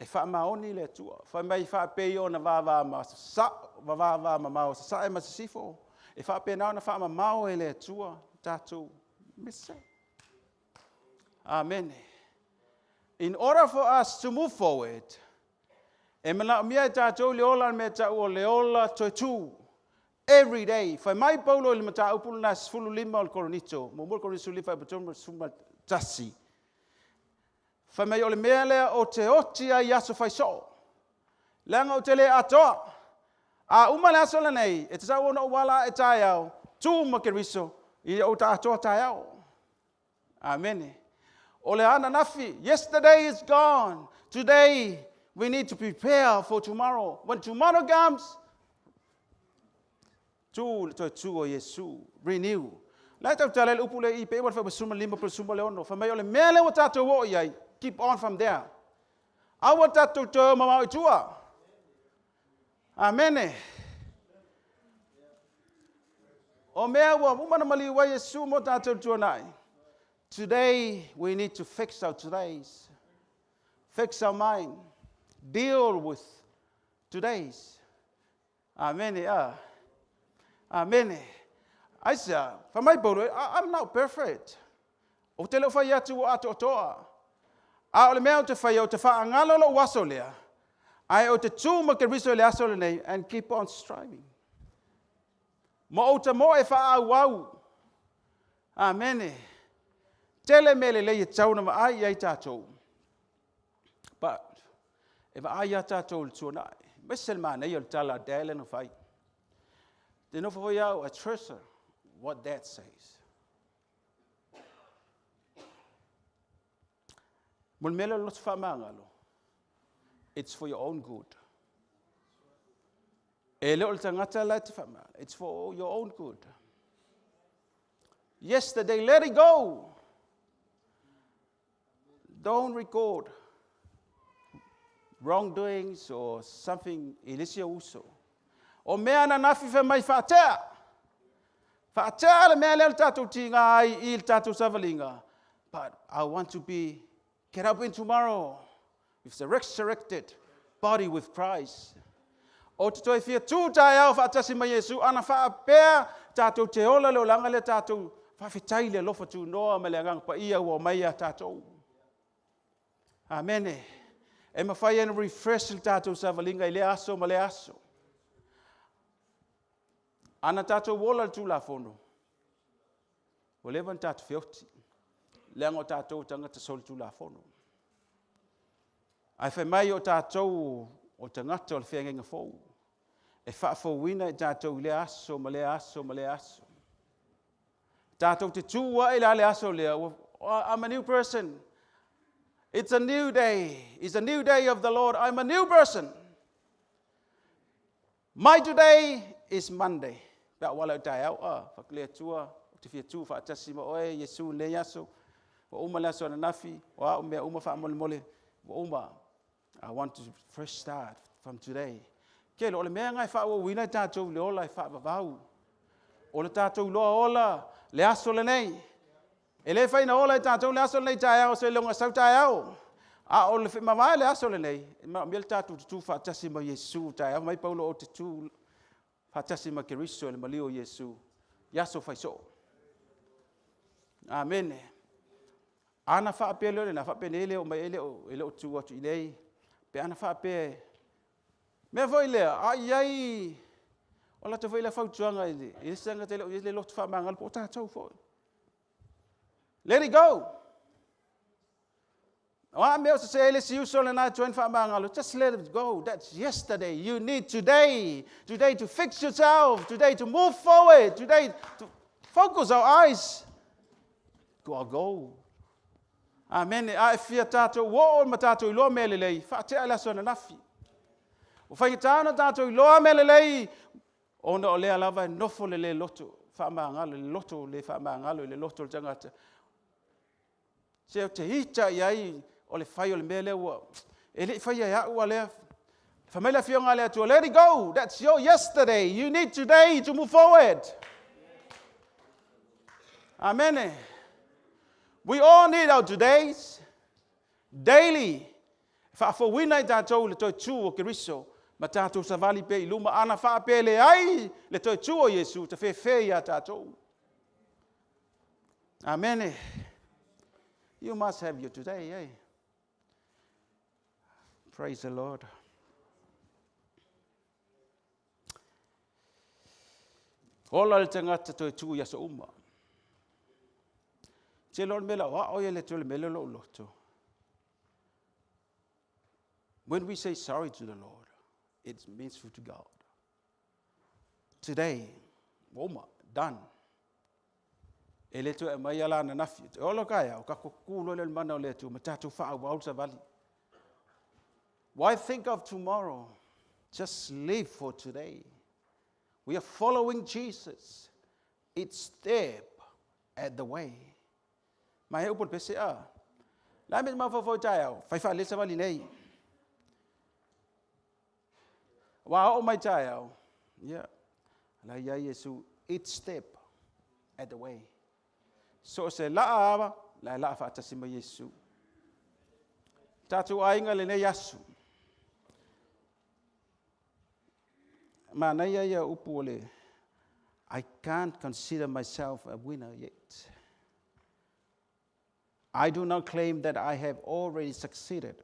E wha maoni le atua. Wha mai wha pe o na vava ma sa, vava ma mao sa sa e ma sifo. E wha pe na wha ma mao e le atua tātou mese. Amen. In order for us to move forward, e mana mia tātou le ola me ta o le ola toi tu. Every day. Whai mai paulo i le mata upulu na sefulu lima o le koronito. Mo mo koronito li whai patonu suma tasi. Whai mai o le mea lea o te oti ai aso whai so. Leanga o te le atoa. A uma le aso le nei, e te sau ona o wala e tai au, tū ma ke riso, i o ta atoa tai au. Amen. O le ana nafi, yesterday is gone. Today, we need to prepare for tomorrow. When tomorrow comes, tū le toi tū o Yesu, renew. Lai tau tala le upu le i pe wal wha suma lima pe suma le ono. Wha mai o le mea le o tātou o iai, keep on from there. Aua tātou te o mamau i tua. Amene. O mea ua umana mali ua Yesu mo tātou tua nai. Today, we need to fix our todays. Fix our mind. Deal with todays. Amen. Amen. I say, for my bolo, I'm not perfect. O te leo whai atu o ato toa. A o le mea o te whai o te whaangalo lo waso lea. Ai o te tū ma ke riso le aso le nei and keep on striving. Mo o te mo e wha au au. Amen. Tele mele le i tauna ma ai ai tātou. But, e wa ai a tātou le tuanai. Mesel ma nei o le tala dele no whai. Te nofo foi au, I treasure what that says. Mo le mele lo te whamangalo. It's for your own good. E le o le tangata lai te whamangalo. It's for your own good. Yesterday, let it go. Don't record wrongdoings or something ilisia uso. O mea na nafi wha mai whaatea. Whaatea le mea lea le tātou tinga ai i le tātou savalinga. But I want to be, get up in tomorrow with the resurrected body with Christ. O te toi whia tū tai au whaatasi mai Yesu, ana whaapea tātou te ola le olanga le tātou whawhetai le lofa tū noa me le anganga pa ia ua mai a tātou. Amene. E mawhai ena refresh le tātou savalinga i le aso ma le aso. Ana tātou wola le tūlafono. O lewa ni tātou whioti. Leanga o tātou tangata so le tūlafono. Ai whai mai o tātou o tangata o le whengenga fōu. E whaafouina i tātou i le aso ma le aso ma le aso. Tātou te tūa i la le aso lea. I'm a new person. It's a new day. It's a new day of the Lord. I'm a new person. My today is Monday. Pea wala o tai au, whakalea tua, o te whia tū, whaatasi ma oe, Yesu le aso, wa uma le aso na nafi, wa au mea uma wha mole mole, wa uma. I want to fresh start from today. Ke lo le mea ngai wha ua wina tātou le ola e wha O le tātou loa ola le aso le nei. E le whaina ola i tātou le aso le nei taeao se longa sau taeao. A o le mavae le aso le nei. Ma mea le tātou te tū whaatasi ma Iesu taeao. Mai paulo o te tū whaatasi ma Keriso le malio Iesu. Iaso whaiso. Amen. Ana whaapea leo le na whaapea nei leo mai e leo e leo tū atu i nei. Pe ana whaapea Mea foi lea, a i ai, o latou foi lea fautuaga i le, i se tagata e le o i ai le loto faamagalo po o tatou foi. Let it go. O a mea o se se le si uso le na tuan faamagalo, just let it go. That's yesterday. You need today. Today to fix yourself. Today to move forward. Today to focus our eyes to our goal. Amene. A e fia tātou o ma tātou i loa mea lelei, whaatea le aso ananafi. O whaigata ana tātou i loa mea lelei, ona o lea lava e nofo le le loto, whaamangalo, le loto le whaamangalo, le loto le tangata. Se o te ita i ai o le whai o le mea lea ua, e le i whai ai au a lea, Whai mai le afioga le Atua, let it go. That's your yesterday. You need today to move forward. Amen. We all need our todays daily. Faafouina i tātou le toe tū o Keriso, ma tātou savali pe i luma, ana whaapele ai le toe tū o Iesu, te whewhe i a tātou. Amen. You must have your today, eh? Praise the Lord. Ola le tangata toe tū i aso uma. Te lor mela o ao le tole mele lo loto. When we say sorry to the Lord, it means to God. Today, uma, done. E le toe mai ala na nafi. Te olo kai au, ka kuku le mana o le tu, ma tātou wha au savali. Why think of tomorrow? Just live for today. We are following Jesus. Each step at the way. Mai he upo pese a. La me ma fo tai au. Fai fa le savali nei. Wa o mai tai au. Yeah. La ia Yesu each step at the way. So se la ava, la la fa tasi ma Yesu. Tātou ainga le nei asu. Ma nei ia upu o le, I can't consider myself a winner yet. I do not claim that I have already succeeded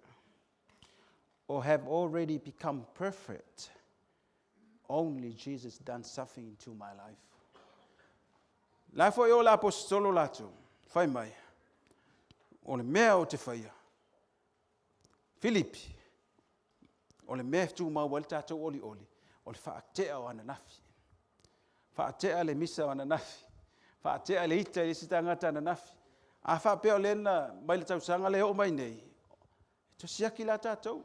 or have already become perfect. Only Jesus done something to my life. La fo o la apostolo latu, fai mai. O le mea o te whaia. Filipi, o le mea tū mau wale tātou oli oli, o le whaatea o ananafi. Whaatea le misa o ananafi. Whaatea le ita i si tangata ananafi. A whaapea o lena mai le tausanga le o mai nei. E to siaki la tātou.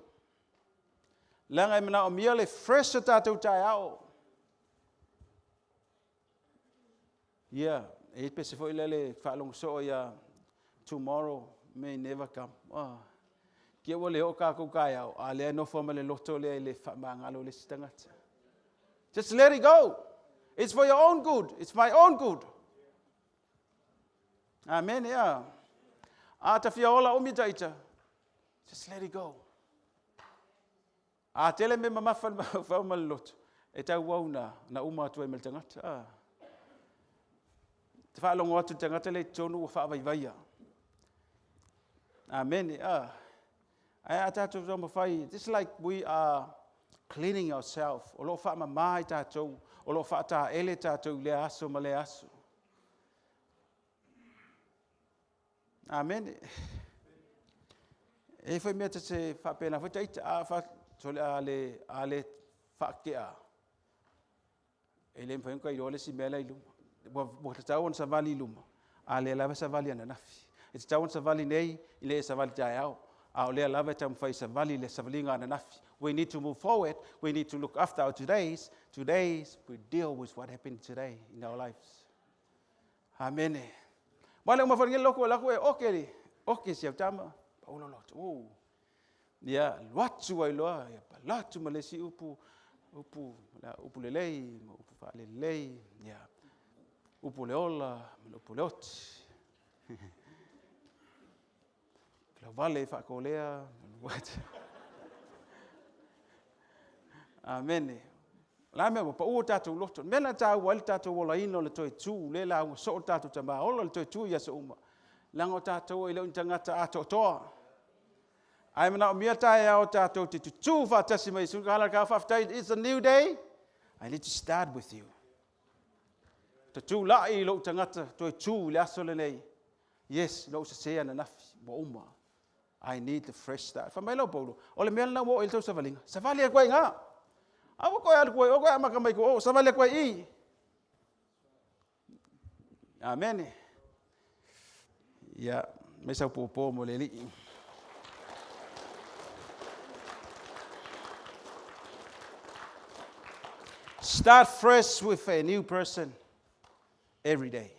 Langa e mana o mia le fresh o tātou tai ao. Yeah, e pese foi lele whaalongo so ia tomorrow may never come. Oh. Kia ua le o kākou kai au, a lea nofo ma le loto lea i le whaamangalo le si tangata. Just let it go. It's for your own good. It's my own good. Amen, yeah. A ta fia ola umi taita. Just let it go. A tele me mamafa ma ma le loto. E tau wau na, na uma atu ai ma le tangata. Ah. Te whaalongo atu tangata le tonu ua whaavaivaia. Amen, ah. Ai a tātou tau mawhai, just like we are cleaning ourselves. O lo wha mamai tātou, o lo wha tā ele tātou le aso ma le aso. Amen. E foi mea te se whapena, foi taita a wha tole a le whakea. E le mwhainga i role si mea i luma. Wa te tau on savali i luma. A le lava savali ananafi. E te tau on savali nei, i le savali tai ao. A o lea lava e tau savali le savalinga ananafi. We need to move forward. We need to look after our todays. Todays, we deal with what happened today in our lives. Amen. Wale uma wharinge loko lako e oke ri. Oke si au tama. Paulo loto. Oh. Ia, alu atu ai loa, ia pala atu ma le isi upu, upu, la, upu lelei, ma upu faalelei, ia, upu o le ola, ma le upu o le oti. Lauvale i faakolea, alu atu. Amene. O le a mea ua pau o tatou loto. O le mea lena e taua ai le tatou olaina o le toe tu, lea e lauga soo le tatou tama, ola le toe tu i aso uma. Leaga o tatou e le o ni tagata atoatoa. Ae manaomia taeao tatou te tutū faatasi ma Iesu. Faafetai, it's a new day. I need to start with you. Tutulai i lou tagata toe tū i le aso lenei. Yes, lou sese ananafi, ua uma. I need the fresh start. Fai mai lau Paulo, o le mea lena ua oo i le tau savaliga. Savali atu ai i ina. Aua koe alu kua i o, koe amata mai kua o, savali atu ai i. Amene. Ia, mai sau pōpō mo le Alii. Start fresh with a new person every day.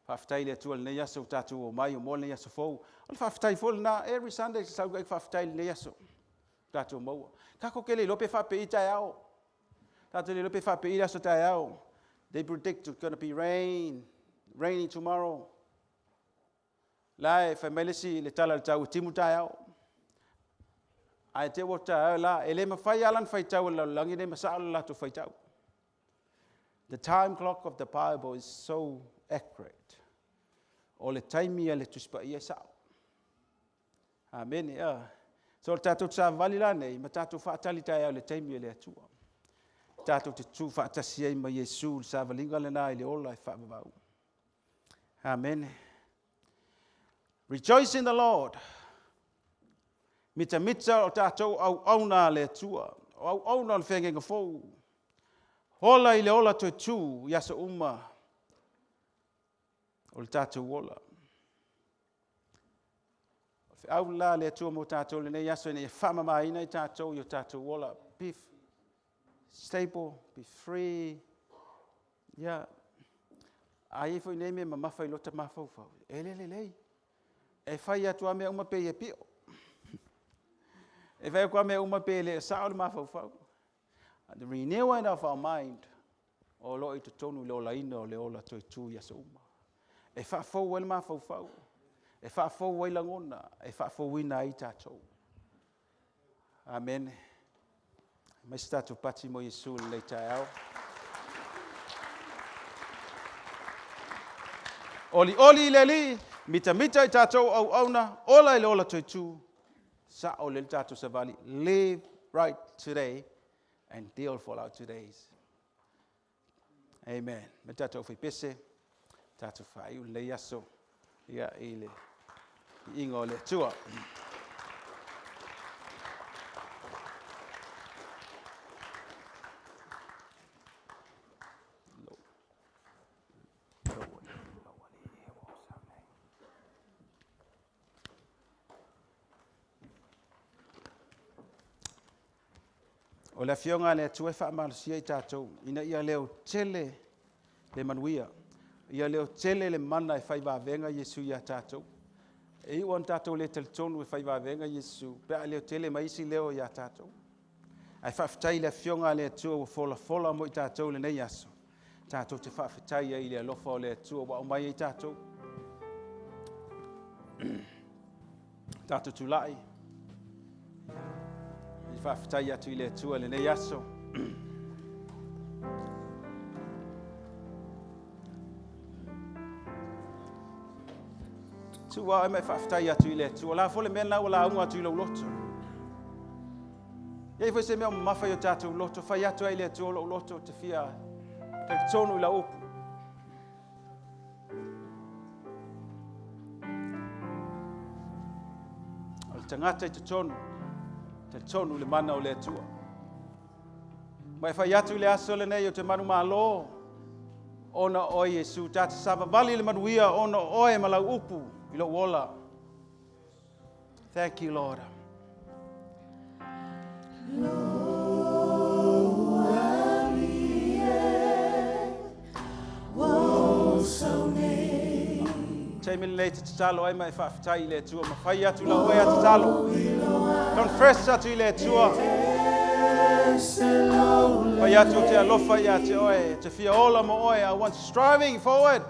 Faafetai i le Atua i lenei aso ua tatou omai, ua maua lenei aso fou. O le faafetai foi lena, every Sunday sau ai faafetai i lenei aso. Tatou maua. Tatou te le iloa pe faapei taeao. Tatou le iloa pe faapei le aso taeao. They predict it's gonna be rain, raining tomorrow. La e fai mai le isi le tala i le tau e timu taeao. Ae te ua taeao la, e le mafai lava la ona faitau e le lalolagi nei ma sao le latou faitau. The time clock of the Bible is so accurate. O le taimi a le Tusi Paia e sao. Amene. So o le tatou savavali la nei, ma tatou faatali taeao i le taimi a le Atua. Tatou te tu faatasi ai ma Iesu le savaliga lena i le ola e faavavau. Amene. Rejoice in the Lord. Mitamita o tatou auauna a le Atua. O auauna o le feagaiga fou. Ola i le ola toe tū i aso uma o le tatou ola. O le feau la a le Atua mo tatou lenei aso ina ia faamamaina i tatou i o tatou ola. Be stable, be free. Ia, a i ai foi nei mea mamafa i lota mafaufau, e le lelei. E fai atu lava mea uma pei e pio. E fai atu lava mea uma pei e le sao le mafaufau. The renewing of our mind o lo o i totonu i le olaina o le ola toe tū i aso uma. E faafou ai le mafaufau, e faafou ai lagona, e faafouina ai tatou. Amene. Mai se tatou pati mo Iesu i lenei taeao. Olioli i le Alii, mitamita i tatou auauna, ola i le ola toe tū, sao le tatou savali. Live right today and deal for our todays. Amen. Me tatou faipese, tatou faaiu lenei aso, ia i le iiga o le Atua. O le Afioga a le Atua e faamalosia i tatou, ina ia leotele le manuia, ia leotele le mana e fai vavega Iesu ia tatou. E iu ona tatou le talitonu e fai vavega Iesu, pe a leotele mai isi leo ia tatou. Ae faafetai i le Afioga a le Atua ua folafola mo i tatou lenei aso. Tatou te faafetai ai i le alofa o le Atua ua aumai ai tatou. Tatou tulai. I faafetai atu i le Atua i lenei aso. Tuu ai mai faafetai atu i le Atua. La fo le mea lena ua lauga atu i lou loto. E i ai foi se mea o mamafa i o tatou loto, fai atu ai i le Atua o lou loto te fia talitonu i lau upu. O le tagata i totonu, talitonu i le mana o le Atua. Ma e fai atu i le aso lenei o te manumalo, ona o Iesu, ta te savavali i le manuia ona o oe ma lau upu i lou ola. Thank you, Lord. Taimi lenei te tatalo ai ma e faafetai i le Atua ma fai atu lau oe a tatalo. Confess atu i le Atua. Fai atu o te alofa ia te oe, te fia ola mo oe. I want striving forward.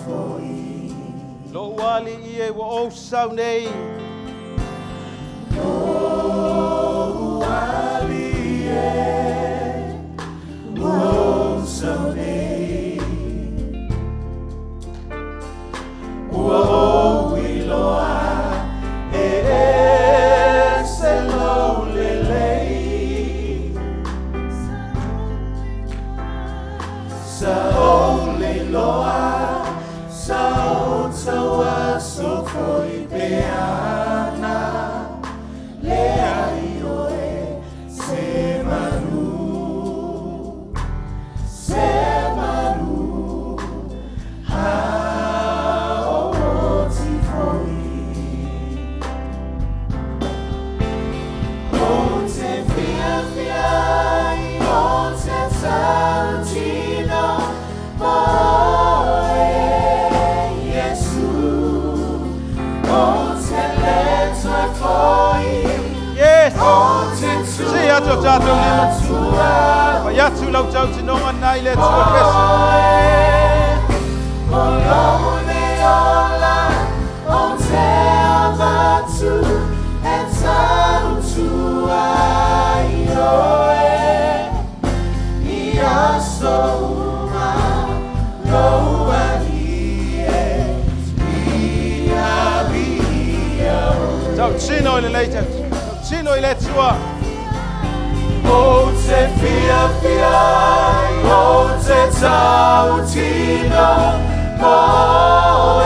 For you. Lo uali i e ua ou sau nei. Yes! Si atu o tātou lima. Fai atu lau tau tinonga nai le Atua pesa. Tau tino i le lei tau. Tau tino i le Atua. O te fia fia o te tau tino mo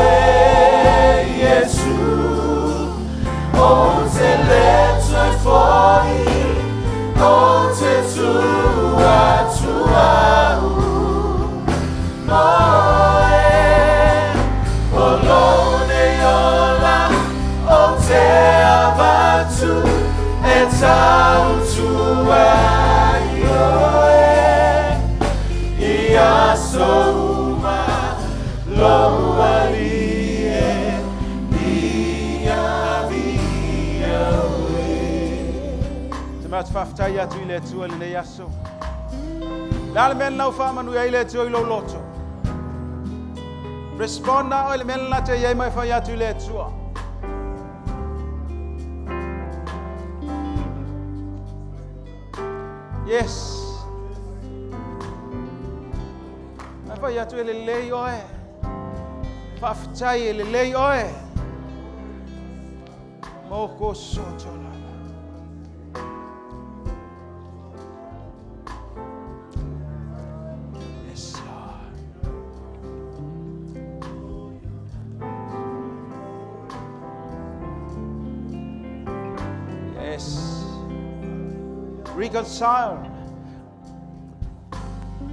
e Iesu. O te le toe foi, o te tua tua u. Mo e, o lo nei ola, o te avatu, e tau tua i oe. I aso uma, lo ali e, i avia oe. Te mea te whawhitai atu i le Atua le nei aso. Le ale mea lau whaamanu ai le Atua i lou loto. Respond na oe le mea la te iai mai whai atu i le Atua. Yes. Mai whai atu e le lei oe. Whawhitai e le lei oe. Moko soto lava. Yes, Lord. Yes. Reconcile.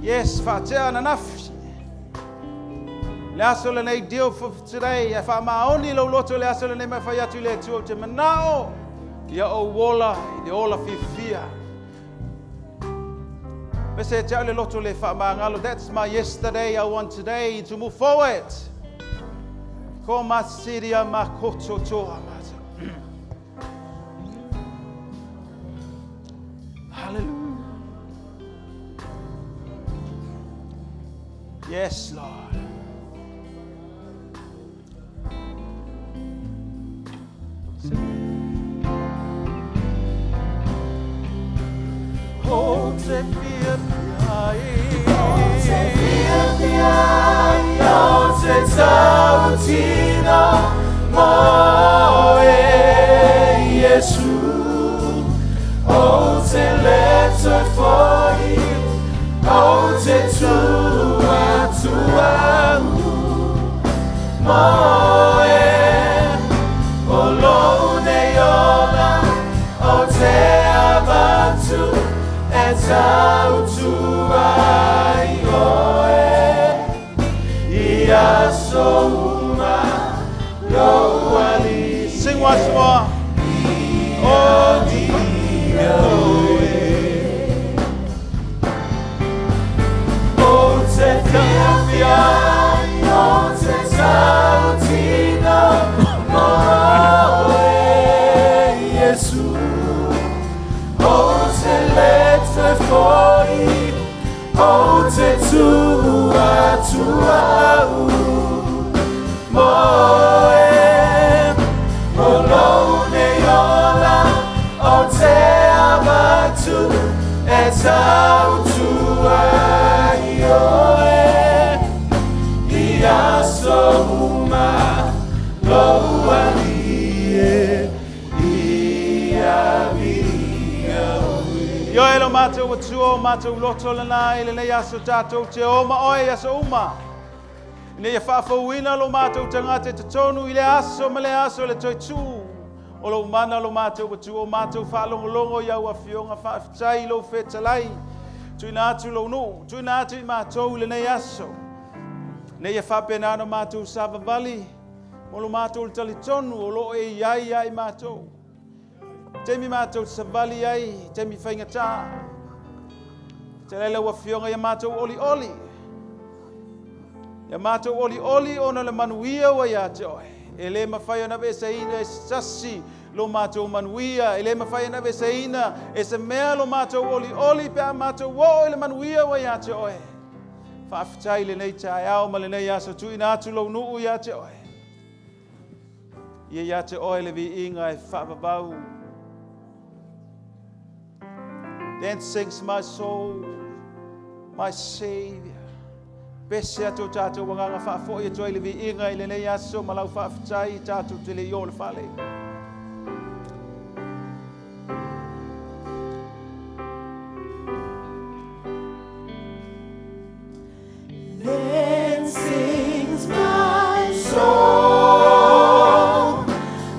Yes, whaatea ananafi. Le aso le nei deal for today. E wha maoni lau loto le aso le nei mai whai atu le Atua o te manao. Ia o wola, i le ola fifia. Me se te au le loto le wha maangalo. That's my yesterday. I want today to move forward. Ko masiria ma koto toa mata. Hallelujah. Yes, Lord. O te fia fia i. O te fia fia i o te tau tino mo e Iesu. O te le toe foi, o te tua tua u. Mo e, o lo nei ola, o te avatu, e tau tua. Viia oe. O te fiafia, o te tautino mo oe, Iesu. O te le te foi, o te tua tua u. Mo e, o lou nei ola, o te avatu, e tautua i oe. I aso uma, lou alii e, ia viia oe. Ioe lo matou Atua o matou loto lena i lenei aso tatou te o ma oe i aso uma. Ina ia faafouina lo matou tagata i totonu i le aso ma le aso le toe tū. O lou mana lo matou Atua o matou faalogologo i au afioga faafetai i lou fetalai. Tuuina atu lou nuu, tuuina atu i matou i lenei aso. Ina ia faapena ona matou savavali mo lo matou le talitonu o lo o e i ai ia i matou. Taimi matou savali ai, taimi faigata. Fetalai lau afioga ia matou olioli. Ia matou olioli ona le manuia ua ia te oe. E le mafai ona aveeseina e se tasi lo matou manuia. E le mafai ona aveeseina e se mea lo matou olioli pe a matou oo i le manuia ua ia te oe. Faafetai lenei taeao ma lenei aso tuuina atu lou nuu ia te oe. Ia ia te oe le viiga e faavavau. Then sings my soul, my Savior. Pese atu o tātou agaga faafoi atu ai le viiga i lenei aso ma lau faafetai i tātou te le i o le fale. Then sings my soul,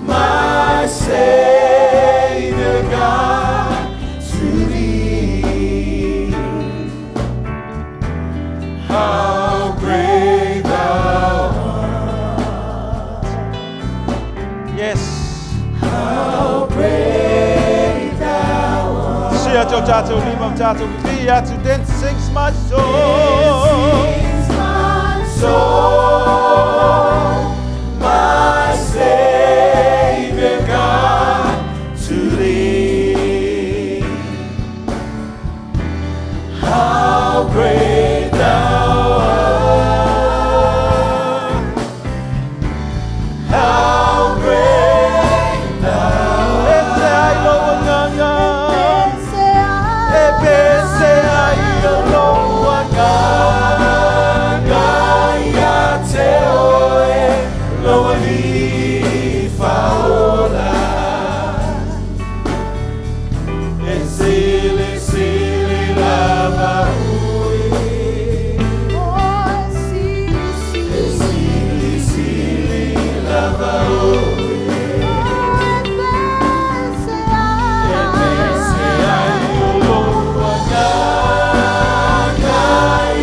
my Savior God, to thee. How great thou art! Yes. How great thou art! Sii atu o tātou lima o tātou vivii atu. Then sings my soul. Sings my soul, my Savior God, to thee. How great thou art! How great thou E pese ai lou agaga. E pese ai o lou agaga ia te oe, lou alii faaola. E silisili lava oe. E silisili lava oe. E pese ai o lou agaga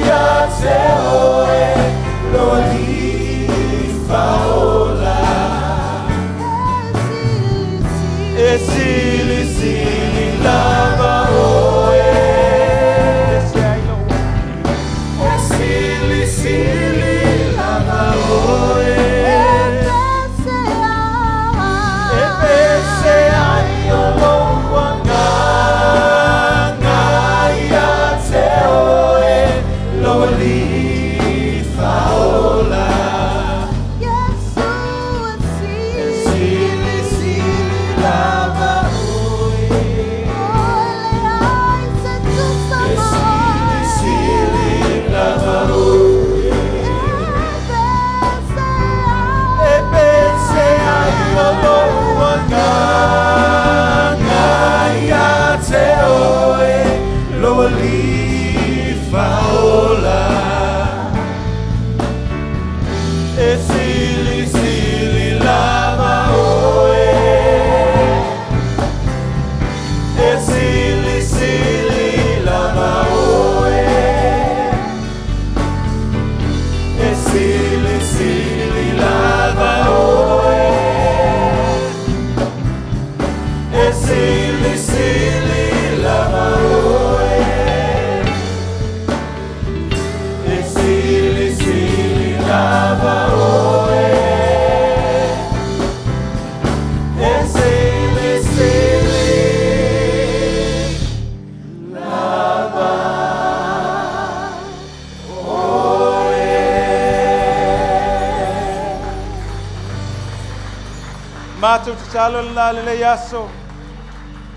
ia te oe, lou alii faaola. E silisili lava oe. Pese ai lou E silisili lava oe. E pese ai o lou agaga ia te oe, lou alii faaola. E silisili lava oe. tatalo lena lenei aso.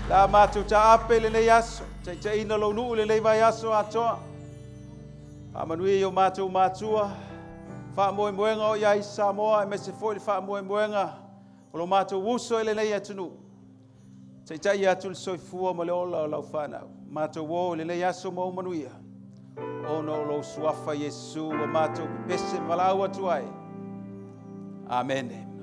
La mātou taape lenei aso. Taitaiina lou nuu lenei vaiaso atoa. Faamanuia i o matou matua. Faamoemoega o i ai Samoa aemaise foi le faamoemoega o lo matou uso i lenei atunuu. Taitai atu le soifua ma le ola o lau fanau. Matou o i lenei aso ma o manuia. Ona o lou suafa Iesu ua matou pepese ma valaau atu ai. Amene.